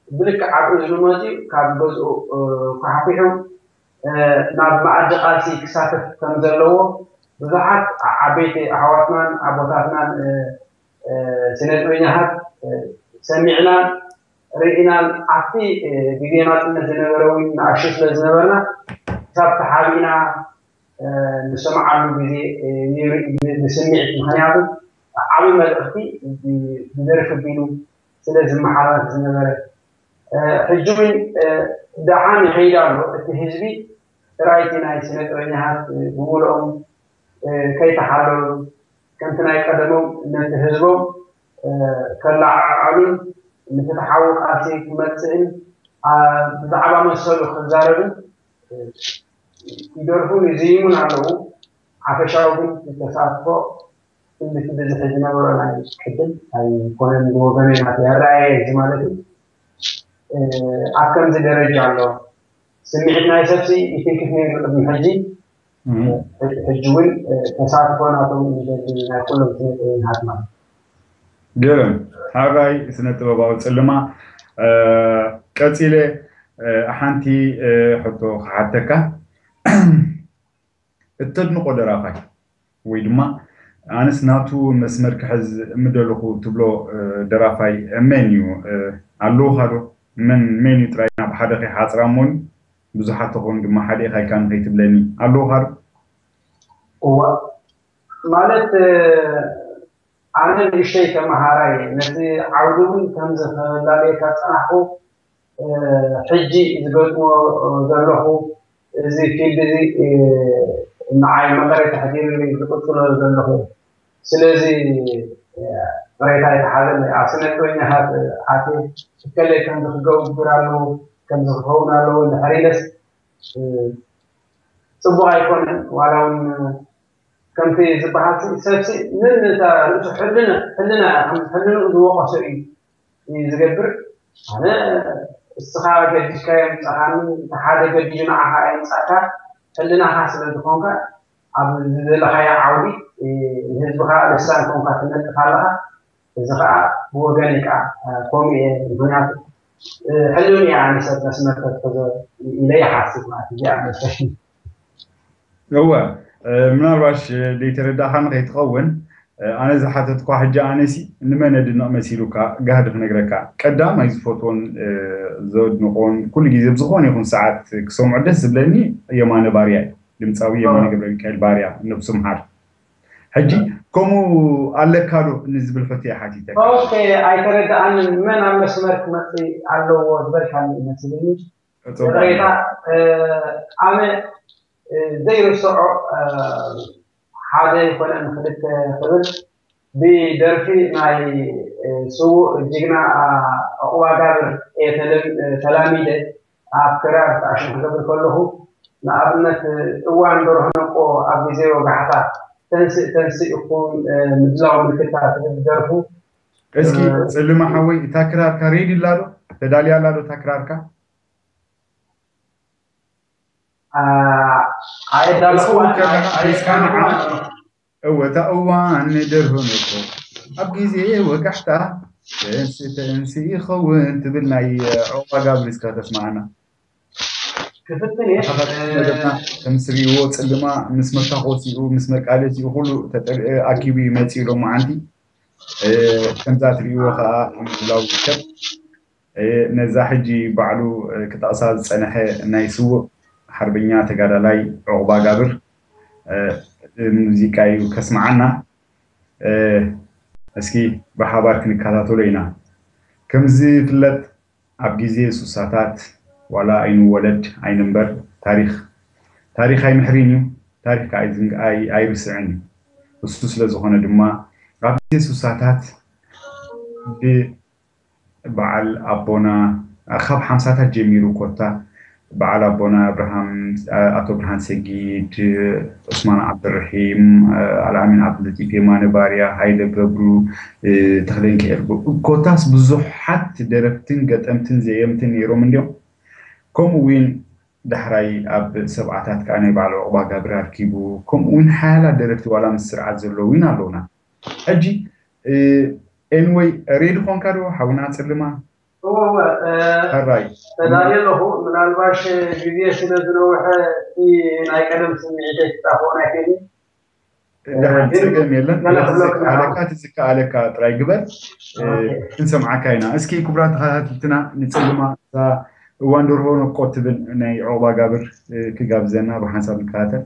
ብልክዕ ኣብ እዝኑ መፂኡ ካብ ገዝኡ ኳሕኲሑ ናብ መኣዲ ቃልሲ ክሳተፍ ከም ዘለዎ ብዙሓት ዓበይቲ ኣሕዋትናን ኣቦታትናን ስነ ጥበኛታት ሰሚዕናን ርኢናን ኣብቲ ግዜ ናፅነት ዝነበረ እውን ንኣሽቱ ስለ ዝነበርና ክሳብ ተሓቢእና ንሰምዓሉ ግዜ ነይሩ እዩ ብስምዒት። ምኽንያቱ ዓብዪ መልእኽቲ ብደርፊ ኣቢሉ ስለ ዝመሓላለፍ ዝነበረ ሕጂ እውን ደሓን ይኸይድ ኣሎ። እቲ ህዝቢ ጥራይ እቲ ናይ ስነ ጥበኛታት ብምሉኦም ከይተሓለሉ ከምቲ ናይ ቀደሞም ነቲ ህዝቦም ከለዓዕሉን ንፍትሓዊ ቃልሲ ክመፅእን ኣ- ብዛዕባ መሰሉ ክዛረብን ይደርፉን ይዝይሙን ኣለዉ። ሓፈሻዊ ግን ተሳትፎ ክንዲ ክንዲ ዝሕዚ ነበሮ ናይ ቅድም ኣይኮነን። ብወገነይ ናተይ ኣረኣየ እዚ ማለት እዩ። ኣብ ከምዚ ደረጃ ኣሎ። ስምዒት ናይ ሰብሲ ይትንክፍ ነይሩ ቅድሚ ሕጂ። ሕጂ እውን ተሳትፎ ናቶም ይደሊ ናይ ኩሎም ስነ ጥበብናት ማለት። ገርም ሓራይ ስነ ጥበባዊ ጽልማ። ቀጺለ ሓንቲ ሕቶ ክሓተካ። እተድንቆ ደራፋይ ወይ ድማ ኣነስ ናቱ መስመር ክሕዝ ምደለኹ ትብሎ ደራፋይ መን እዩ? ኣለውኻ ዶ? መን መን እዩ ጥራይ ናብ ሓደ ከይሓፅራ እሞኒ ብዙሓት ተኾኑ ድማ ሓደ ኢኻ ኢልካ ንኸይትብለኒ ኣለውኻ ዶ? እዋ ማለት ኣነ ንእሽተይ ተመሃራይ ነቲ ዓውዲ እውን ከምዚ ክላለየካ ዝፀናሕኩ ሕጂ ዝገጥሞ ዘለኹ እዚ ፊልድ እዚ ንዓይ መቐረት ኣሕዲሩኒ ዝቕፅሎ ዘለኹ። ስለዚ ቅሬታ ኣይተሓዘኒ። ኣብ ስነ ጥበኛታት ኣትየ እከለይ ከምዚ ክገብር ኣለዎ ከምዚ ክኸውን ኣለዎ እንድሕር ኢለስ ፅቡቕ ኣይኮነን። ዋላ እውን ከምቲ ዝበሃል ሰብሲ ምን እታ ርእሱ ሕልና ሕልና ሕልንኡ ዝወቐሶ እዩ ዝገብር። ኣነ እስኻ ገዲሽካ የምፃኻኒ እቲ ሓደ ገዲዱ ንዓኻ የምፃእካ ሕልናኻ ስለ ዝኾንካ ኣብ ዝደለኻዮ ዓውዲ ንህዝብኻ ልሳን ኮንካ ትነጥፍ ኣለኻ። እዚ ከዓ ብወገን ከዓ ከምኡ እየ። ምክንያቱ ሕልውን እየ ኣነ ሰብ መስመር ተትሕዞ ኢለ ይሓስብ ማለት እዚኣ መሰለኝ። እወ ምናልባሽ ደይተረዳእኻኒ ከይትኸውን ኣነ ዝሓተትኳ ሕጂ ኣነሲ ንመን ኣድንቕ መሲሉካ ጋህዲ ክነግረካ ቀዳማይ ዝፈትዎን ዘድንቆን ኩሉ ግዜ ብዝኾነ ይኹን ሰዓት ክሰምዖ ደስ ዝብለኒ የማነ ባርያ እዩ። ድምፃዊ የማነ ገብረ ሚካኤል ባርያ ነብሱ ምሓር። ሕጂ ከምኡ ኣለካ ዶ ንዝብል ሕቶ እየ ሓቲተካ። ኦኬ ኣይተረድኣንን። መን ኣብ መስመር ክመፅእ ኣለዎ ዝበልካኒ ይመስልኒ። ይቕሬታ ኣነ ዘይርስዖ ሓደ ይኮነን ክልተ ክብል ብደርፊ ናይ ስዉእ ጅግና ዑቕባጋብር እየ ተላሚደ ኣብ ክራር ተኣሽም ክገብር ከለኹ ንኣብነት እዋን ደርሆ ነቆ ኣብ ግዜ ወጋሕታ ተንስእ ተንስእ ይኹን ምድላው ምልክታ ትብል ደርፉ እስኪ ጽልማ ሓወይ እታ ክራርካ ሬዲ ኣላ ዶ ተዳልያ ኣላ ዶ እታ ክራርካ ኣይዳለኹ እወ እታ እዋን ደርሆ ነቆ ኣብ ግዜ ወጋሕታ ተንስእ ተንስእ ይኸውን ትብል ናይ ዑቕባ ጋብር እስካ ተስማዓና። ክፍትን እየ መደብና ከም ስሪዎ ጽልማ ምስ መታኮሲኡ ምስ መቃለሲኡ ኩሉ ተጠል- ኣኪቡ እዩ መጺኡ ሎማዓንቲ ከምዛ ትርእይዎ ከዓ ምድላው ይርከብ። ነዛ ሕጂ ባዕሉ ክጠቕሳ ዝጸንሐ ናይ ስዉእ ሓርበኛ ተጋዳላይ ዑቕባ ጋብር ሙዚቃ እዩ ከስምዓና። እስኪ ብሓባር ክንከታተሎ ኢና። ከም ዝፍለጥ ኣብ ግዜ ሱሳታት ዋላ ኣይንወለድ ኣይንንበር ታሪኽ ታሪኽ ኣይምሕሪን እዩ። ታሪኽ ከዓ ኣይዝንግ- ኣይ- ኣይርስዕን እዩ። እሱ ስለ ዝኾነ ድማ ኣብ ግዜ ሱሳታት ብ- በዓል ኣቦና ካብ ሓምሳታት ጀሚሩ ኮታ በዓል ኣቦና ኣብርሃም ኣቶ ብርሃን ሰጊድ ዑስማን ዓብድርሒም ኣልኣሚን ዓብዱለጢፍ የማነ ባርያ ሃይለ ገብሩ ተኽለንክኤል ኮታስ ብዙሓት ደረፍትን ገጠምትን ዘየምትን ነይሮም እንዲዮም። ከምኡ እውን ዳሕራይ ኣብ ሰብዓታት ከዓ ናይ በዓል ዑቕባ ጋብር ኣርኪቡ ከምኡ እውን ሓያላት ደረፍቲ ዋላ ምስ ስርዓት ዘለዉ እውን ኣለውና። ሕጂ ኤንወይ ሬዲ ኾንካ ዶ ሓውና ጽልማ? እወ እወ ሕራይ ተዳልየ ኣለኹ። ምናልባሽ ግዜ ስለ ዝነውሐ እቲ ናይ ቀደም ስምዒተይ ክጣፍኦ ናይ ከይኒ ደሓን ጸገም የለን። ትዝከኣለካ ትዝከኣለካ ጥራይ ግበር። ክንሰምዓካ ኢና። እስኪ ክቡራት ተኸታተልትና ንጽልማ እዛ እዋን ደርሆ ነቆ ትብል ናይ ዑቕባ ጋብር ክጋብዘና ብሓንሳብ ንከታተል።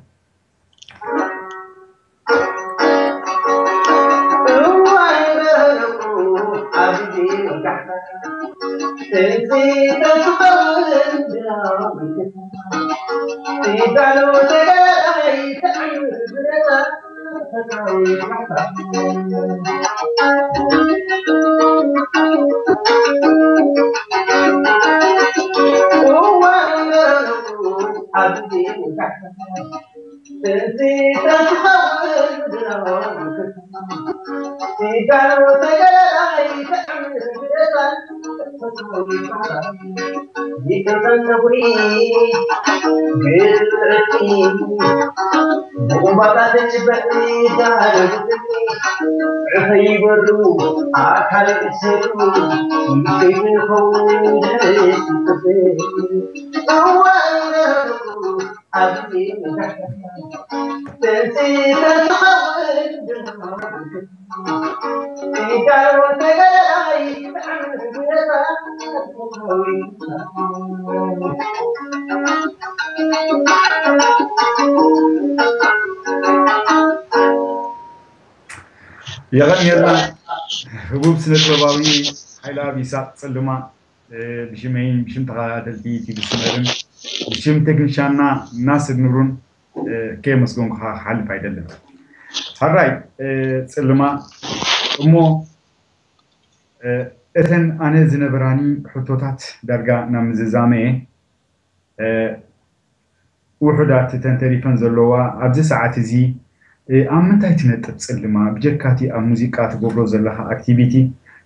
የቐንየልና። ህቡብ ስነ ጥበባዊ ሓይለኣብ ይስሓቅ ጽልማ፣ ብሽመይን ብሽም ተኸታተልቲ ቲቪ ስመርን ብሽም ቴክኒሻና ናስር ኑሩን ከየመስገንኩኻ ክሓልፍ ኣይደልን። ሕራይ ጽልማ፣ እሞ እተን ኣነ ዝነበራኒ ሕቶታት ዳርጋ ናብ ምዝዛመ እየ። ውሑዳት እተን ተሪፈን ዘለዋ ኣብዚ ሰዓት እዚ ኣብ ምንታይ ትነጥፍ ጽልማ? ብጀካቲ ኣብ ሙዚቃ ትገብሮ ዘለኻ ኣክቲቪቲ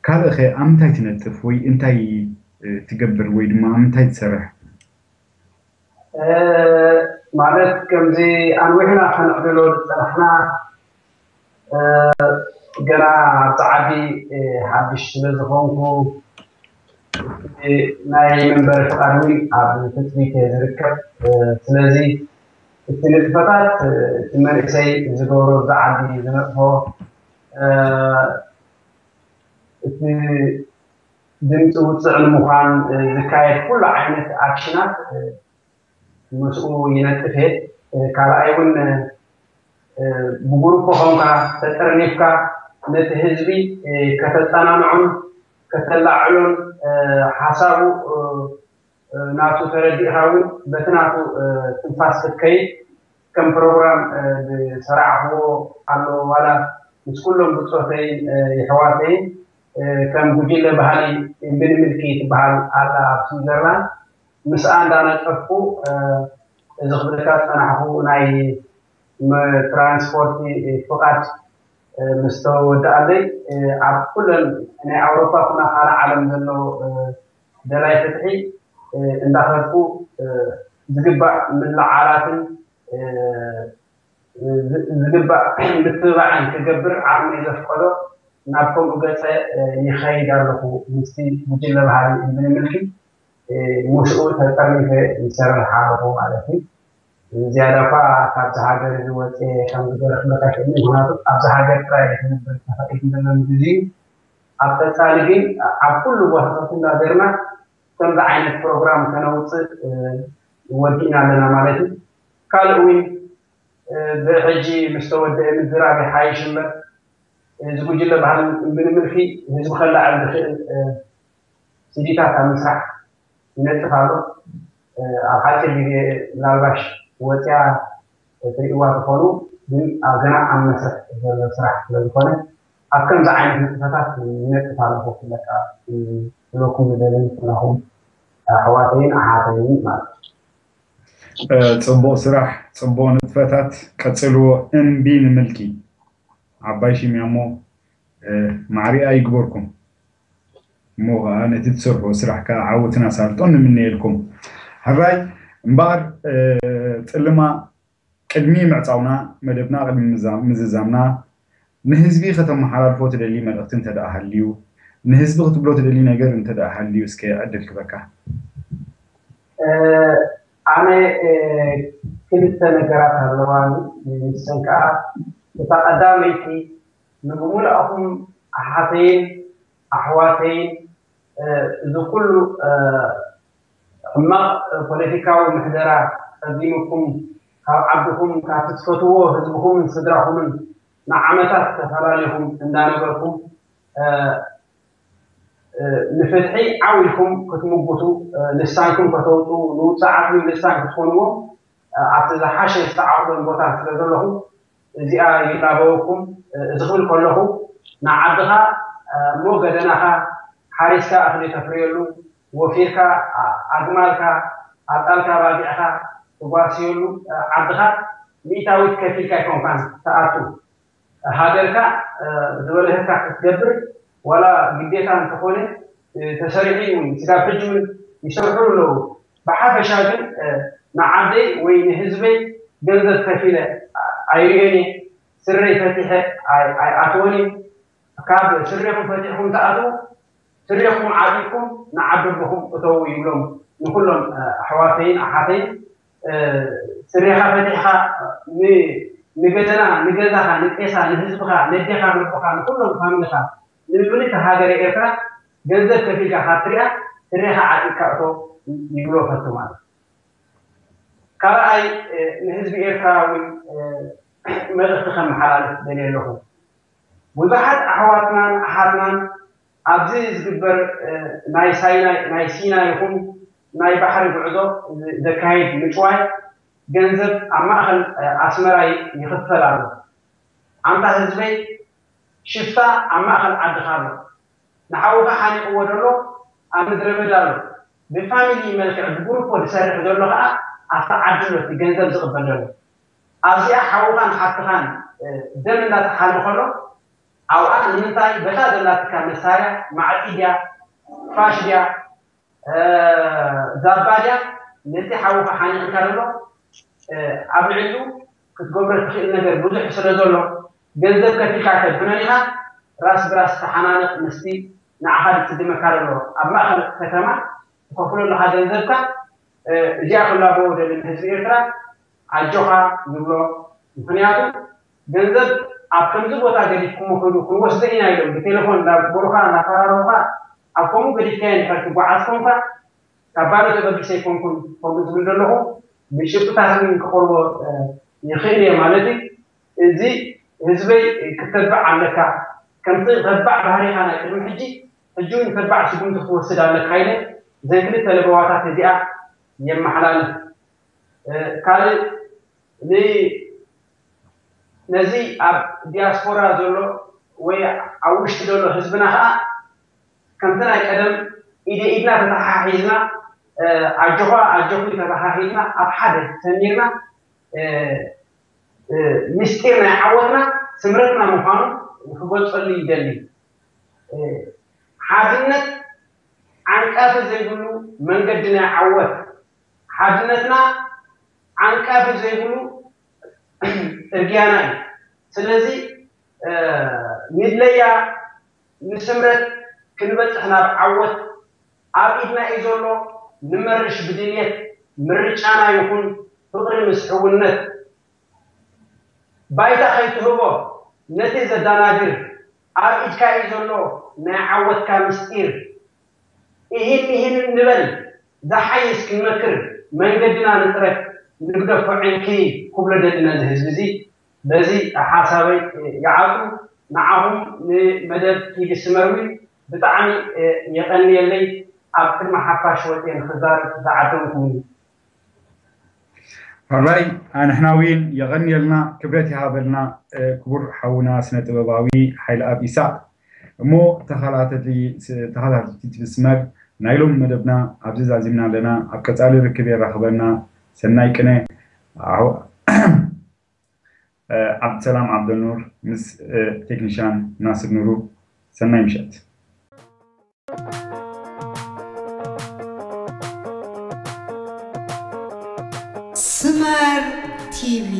ካልእኸ ኣብ ምንታይ ትነጥፍ ወይ እንታይ ትገብር ወይ ድማ ኣብ ምንታይ ትሰርሕ? ማለት ከምዚ ኣንዊሕና ከነዕልሎ ዝጸናሕና ገና ኣብቲ ዓዲ ሓድሽ ስለ ዝኾንኩ ናይ መንበሪ ፍቓድ እውን ኣብ ትጽቢት እየ ዝርከብ። ስለዚ እቲ ንጥፈታት እቲ መንእሰይ ዝገብሮ፣ እዚ ዓዲ ዝነጥፎ፣ እቲ ድምፂ ውፅዕ ንምዃን ዝካየድ ኩሉ ዓይነት ኣክሽናት ምስኡ ይነጥፍ እየ። ካልኣይ እውን ብጉሩፕ ኾንካ ተጠርኒፍካ ነቲ ህዝቢ ከተፀናንዖን ከተላዕሎን ሓሳቡ ናቱ ተረዲእኻ እውን በቲ ናቱ ትንፋስ ክትከይድ ከም ፕሮግራም ዝሰራዕኽዎ ኣሎ። ዋላ ምስ ኩሎም ብፆተይን የሕዋተይን ከም ጉጅለ ባህሊ እምብኒ ምልኪ ትበሃል ኣላ ኣብ ስዊዘርላንድ፣ ምስኣ እንዳነጠፍኩ እዚ ክብለካ ዝፀናሕኩ ናይ ትራንስፖርት ፍቓድ ምስ ተወደኣለይ ኣብ ኩለን ናይ ኣውሮፓ ኩና ካልእ ዓለም ዘሎ ደላይ ፍትሒ እንዳኸድኩ ዝግባእ ምልዓላትን ዝግባእ ምትብባዕን ክገብር ዓቕመይ ዘፍቀዶ ናብ ከምኡ ገፀ ይኸይድ ኣለኹ። ምስቲ ጉጅለ ባህሊ እምብኒ ምልኪ ምስኡ ተጠርኒፈ ይሰርሕ ኣለኹ ማለት እዩ። ዝያዳ እኳ ካብዚ ሃገር እዚ ወፅየ ከም ዝገርሕ መካሸኒ፣ ምክንያቱ ኣብዚ ሃገር ጥራይ ዝነብር ተፈቂዱ ዘሎ ግዜ እዩ። ኣብ ቀፃሊ ግን ኣብ ኩሉ ቦታታት እንዳዘርና ከምዚ ዓይነት ፕሮግራም ከነውፅእ ወዲእና ኣለና ማለት እዩ። ካልእ እውን ብሕጂ ምስ ተወደአ ምዝራብ ይሓይሽ እምበር እዚ ጉጅለ ባህልን እምብኒ ምልኪ ህዝቢ ከላዕል ዝኽእል ሲዲታት ኣብ ምስራሕ ይነጥፍ ኣሎ። ኣብ ሓፂር ግዜ ምናልባሽ ወፅያ ትሪእዋ ትኾኑ፣ ግን ኣብ ገና ኣብ መስርሕ ዘሎ ስራሕ ስለ ዝኾነ ኣብ ከምዚ ዓይነት ንጥፈታት ይነጥፍ ኣለኹ ክብለካ ክብለኩም ዝደሊ ንኹናኹም ኣሕዋተይን ኣሓተይን ማለት እዩ። ፅቡቕ ስራሕ፣ ፅቡቕ ንጥፈታት፣ ቀፅልዎ። እምቢ ንምልኪ። ዓባይ ሽም እያ እሞ ማዕሪኣ ይግበርኩም። እሞ ከዓ ነቲ ትሰርሕዎ ስራሕ ከዓ ዓወትን ኣሳልጦን ንምነየልኩም። ሕራይ እምበኣር ፅልማ፣ ቅድሚ ምዕፃውና መደብና፣ ቅድሚ ምዝዛምና ንህዝቢ ከተመሓላልፎ ትደሊ መልእኽቲ እንተ ደኣ ሃልዩ፣ ንህዝቢ ክትብሎ ትደሊ ነገር እንተ ደኣ ሃልዩ እስከ ዕድል ክበካ። ኣነ ክልተ ነገራት ኣለዋኒ። ንሰን ከዓ እታ ቀዳመይቲ ንብሙላእኹም ኣሓተይን ኣሕዋተይን እዚ ኩሉ ሕማቕ ፖለቲካዊ ምሕደራ ጸጊሙኩም ካብ ዓድኹም ካብቲ ትፈትዎ ህዝብኹምን ስድራኹምን ንዓመታት ተፈላሊኹም እንዳነበርኩም ንፍትሒ ዓው ኢልኩም ክትምጉቱ ልሳንኩም ከተውፅኡ ንውፅዓት እውን ልሳን ክትኮንዎም ኣብቲ ዝሓሸ ዝተዓቕበን ቦታ ስለ ዘለኹም እዚኣ ይላበወኩም። እዚ ክብል ከለኹ ንዓድኻ እሞ ገደናኻ ሓሪስካ እኽሊ ተፍርየሉ፣ ወፊርካ ኣግማልካ ኣጣልካ ባጊዕካ ትጓስየሉ ዓድኻ ሚእታዊት ከፊልካ ኣይኮንካን ትኣቱ። ሃገርካ ዝበልሀካ ክትገብር ዋላ ግዴታ እንተኾነ ተሰሪሑ እውን ስጋብ ሕጂ እውን ይሰርሑ ኣለዉ። ብሓፈሻ ግን ንዓደይ ወይ ንህዝበይ ገንዘብ ከፊለ ኣይርእዮን እየ። ስረይ ፈቲሐ ኣይኣትዎን እየ። ካብ ስሬኹም ፈቲሕኩም ትኣትዉ፣ ስሬኹም ዓጢቕኩም ንዓዲ ኣቦኹም እተዉ ይብሎም ንኩሎም ኣሕዋተይን ኣሓተይን። ስሬኻ ፈቲሕካ ንገደና ንገዛኻ ንጤሳ ንህዝብኻ ነዴኻ ነቦኻ ንኩሎም ፋሚልኻ ንምብሊ ሃገረ ኤርትራ ገንዘብ ከፊልካ ካብ ትሪኣ ስሬኻ ዓጢቕካ እቶ ይብሎ ፈቱ ማለት። ካልኣይ ንህዝቢ ኤርትራ እውን መልእኽቲ ከመሓላልፍ ደልየ ኣለኹ። ብዙሓት ኣሕዋትናን ኣሓትናን ኣብዚ ዝግበር ናይ ሲና ይኹን ናይ ባሕሪ ጉዕዞ ዘካይድ ምጭዋይ ገንዘብ ኣብ ማእኸል ኣስመራ ይኽፈል ኣሎ። ኣንታ ህዝበይ ሽፍታ ኣብ ማእኸል ዓድኻ ኣሎ። ንሓውኻ ሓኒቕዎ ዘሎ ኣብ ምድረ በዳ ኣሎ። ብፋሚሊ መልክዕ ብጉሩፖ ዝሰርሕ ዘሎ ከዓ ኣብቲ ዓዲ ኣሎ እቲ ገንዘብ ዝቕበል ዘሎ። ኣብዚኣ ሓውኻን ሓፍትኻን ደም እንዳተሓለ ከሎ ኣብኣ ንምንታይ በታ ዘላትካ መሳርያ ማዕፂ ድያ ፋሽ ድያ ዛባ ድያ ነቲ ሓውኻ ሓኒቕካ ዘሎ ኣብ ልዕሊኡ ክትገብሮ ትኽእል ነገር ብዙሕ ስለ ዘሎ ገንዘብ ከፊልካ ተድሕኖን ኢኻ። ራስ ብራስ ተሓናነቕ ምስቲ ንዓኻ ዝፅግመካ ዘሎ ኣብ ማእኸል ከተማ ትኸፍሎ ኣለኻ ገንዘብካ። እዚኣ ክላበዎ ደሊ ንህዝቢ ኤርትራ ኣጆኻ ይብሎ። ምኽንያቱ ገንዘብ ኣብ ከምዚ ቦታ ገዲፍኩሞ ኸዱ ክንወስዶ ኢና ኢሎም ብቴሌፎን እንዳበሩኻ እንዳፈራረሙኻ ኣብ ከምኡ ገዲፍካዮ እንድሕር ትጓዓዝ ኮንካ ካብ ባዶ ተበጊሰ ኣይኮንኩን ከምኡ ዝብል ዘለኹ ብጭብጥታት እውን ክቐርቦ ይኽእል እየ ማለት እዩ። እዚ ህዝበይ ክተባዕ ኣለካ ከምቲ ተባዕ ባህሪኻ ናይ ቅድሚ ሕጂ ሕጂ እውን ተባዕ ስጉምቲ ክትወስድ ኣለካ ኢለ ዘን ክልተ ለበዋታት እዚኣ የመሓላልፍ። ካልእ ነዚ ኣብ ዲያስፖራ ዘሎ ወይ ኣብ ውሽጢ ዘሎ ህዝብና ከዓ ከምቲ ናይ ቀደም ኢደ ኢድና ተተሓሒዝና ኣጆኻ ኣጆኹ ተባሃሂልና ኣብ ሓደ ሰሚርና ምስጢር ናይ ዓወትና ስምረትና ምዃኑ ክገልፀሉ ይደሊ። ሓድነት ዓንቃፊ ዘይብሉ መንገዲ ናይ ዓወት ሓድነትና ዓንቃፊ ዘይብሉ ፅርግያና እዩ። ስለዚ ንድለያ ንስምረት ክንበፅሕ ናብ ዓወት ኣብ ኢድና እዩ ዘሎ። ንመርሽ ብድልየት ምርጫና ይኹን ፍቕሪ ምስ ሕውነት ባይታ ከይትህቦ ነቲ ዘዳናግር ኣብ ኢድካ እዩ ዘሎ ናይ ዓወትካ ምስጢር። ኢሂን ሚሂን ንበል ዝሓይሽ ክንመክር መንገድና ንፅረግ ንግደፎ ዕንኪ ክብሎ ደሊ ነዚ ህዝቢ እዚ በዚ ሓሳበይ ይዓጹ። ንዓኹም ንመደብ ቲቪ ስመር እውን ብጣዕሚ የቐንየለይ ኣብ ቅድሚ ሓፋሽ ወፅየ ንክዛረብ ዝዓደምኩም እዩ። ሕራይ ኣንሕና እውን የቐንየልና ክብረት ይሃበልና ክቡር ሓውና ስነ ጥበባዊ ሓይለኣብ ኢሳቕ። እሞ ተኸታተልቲ ትቢ ስመር ናይ ሎም መደብና ኣብዚ ዛዚምና ኣለና። ኣብ ቀፃሊ ርክብ የራኽበና። ሰናይ ቅነ። ዓብድሰላም ዓብደኑር ምስ ቴክኒሻን ናስር ኑሩ። ሰናይ ምሸት። ስመር ቲቪ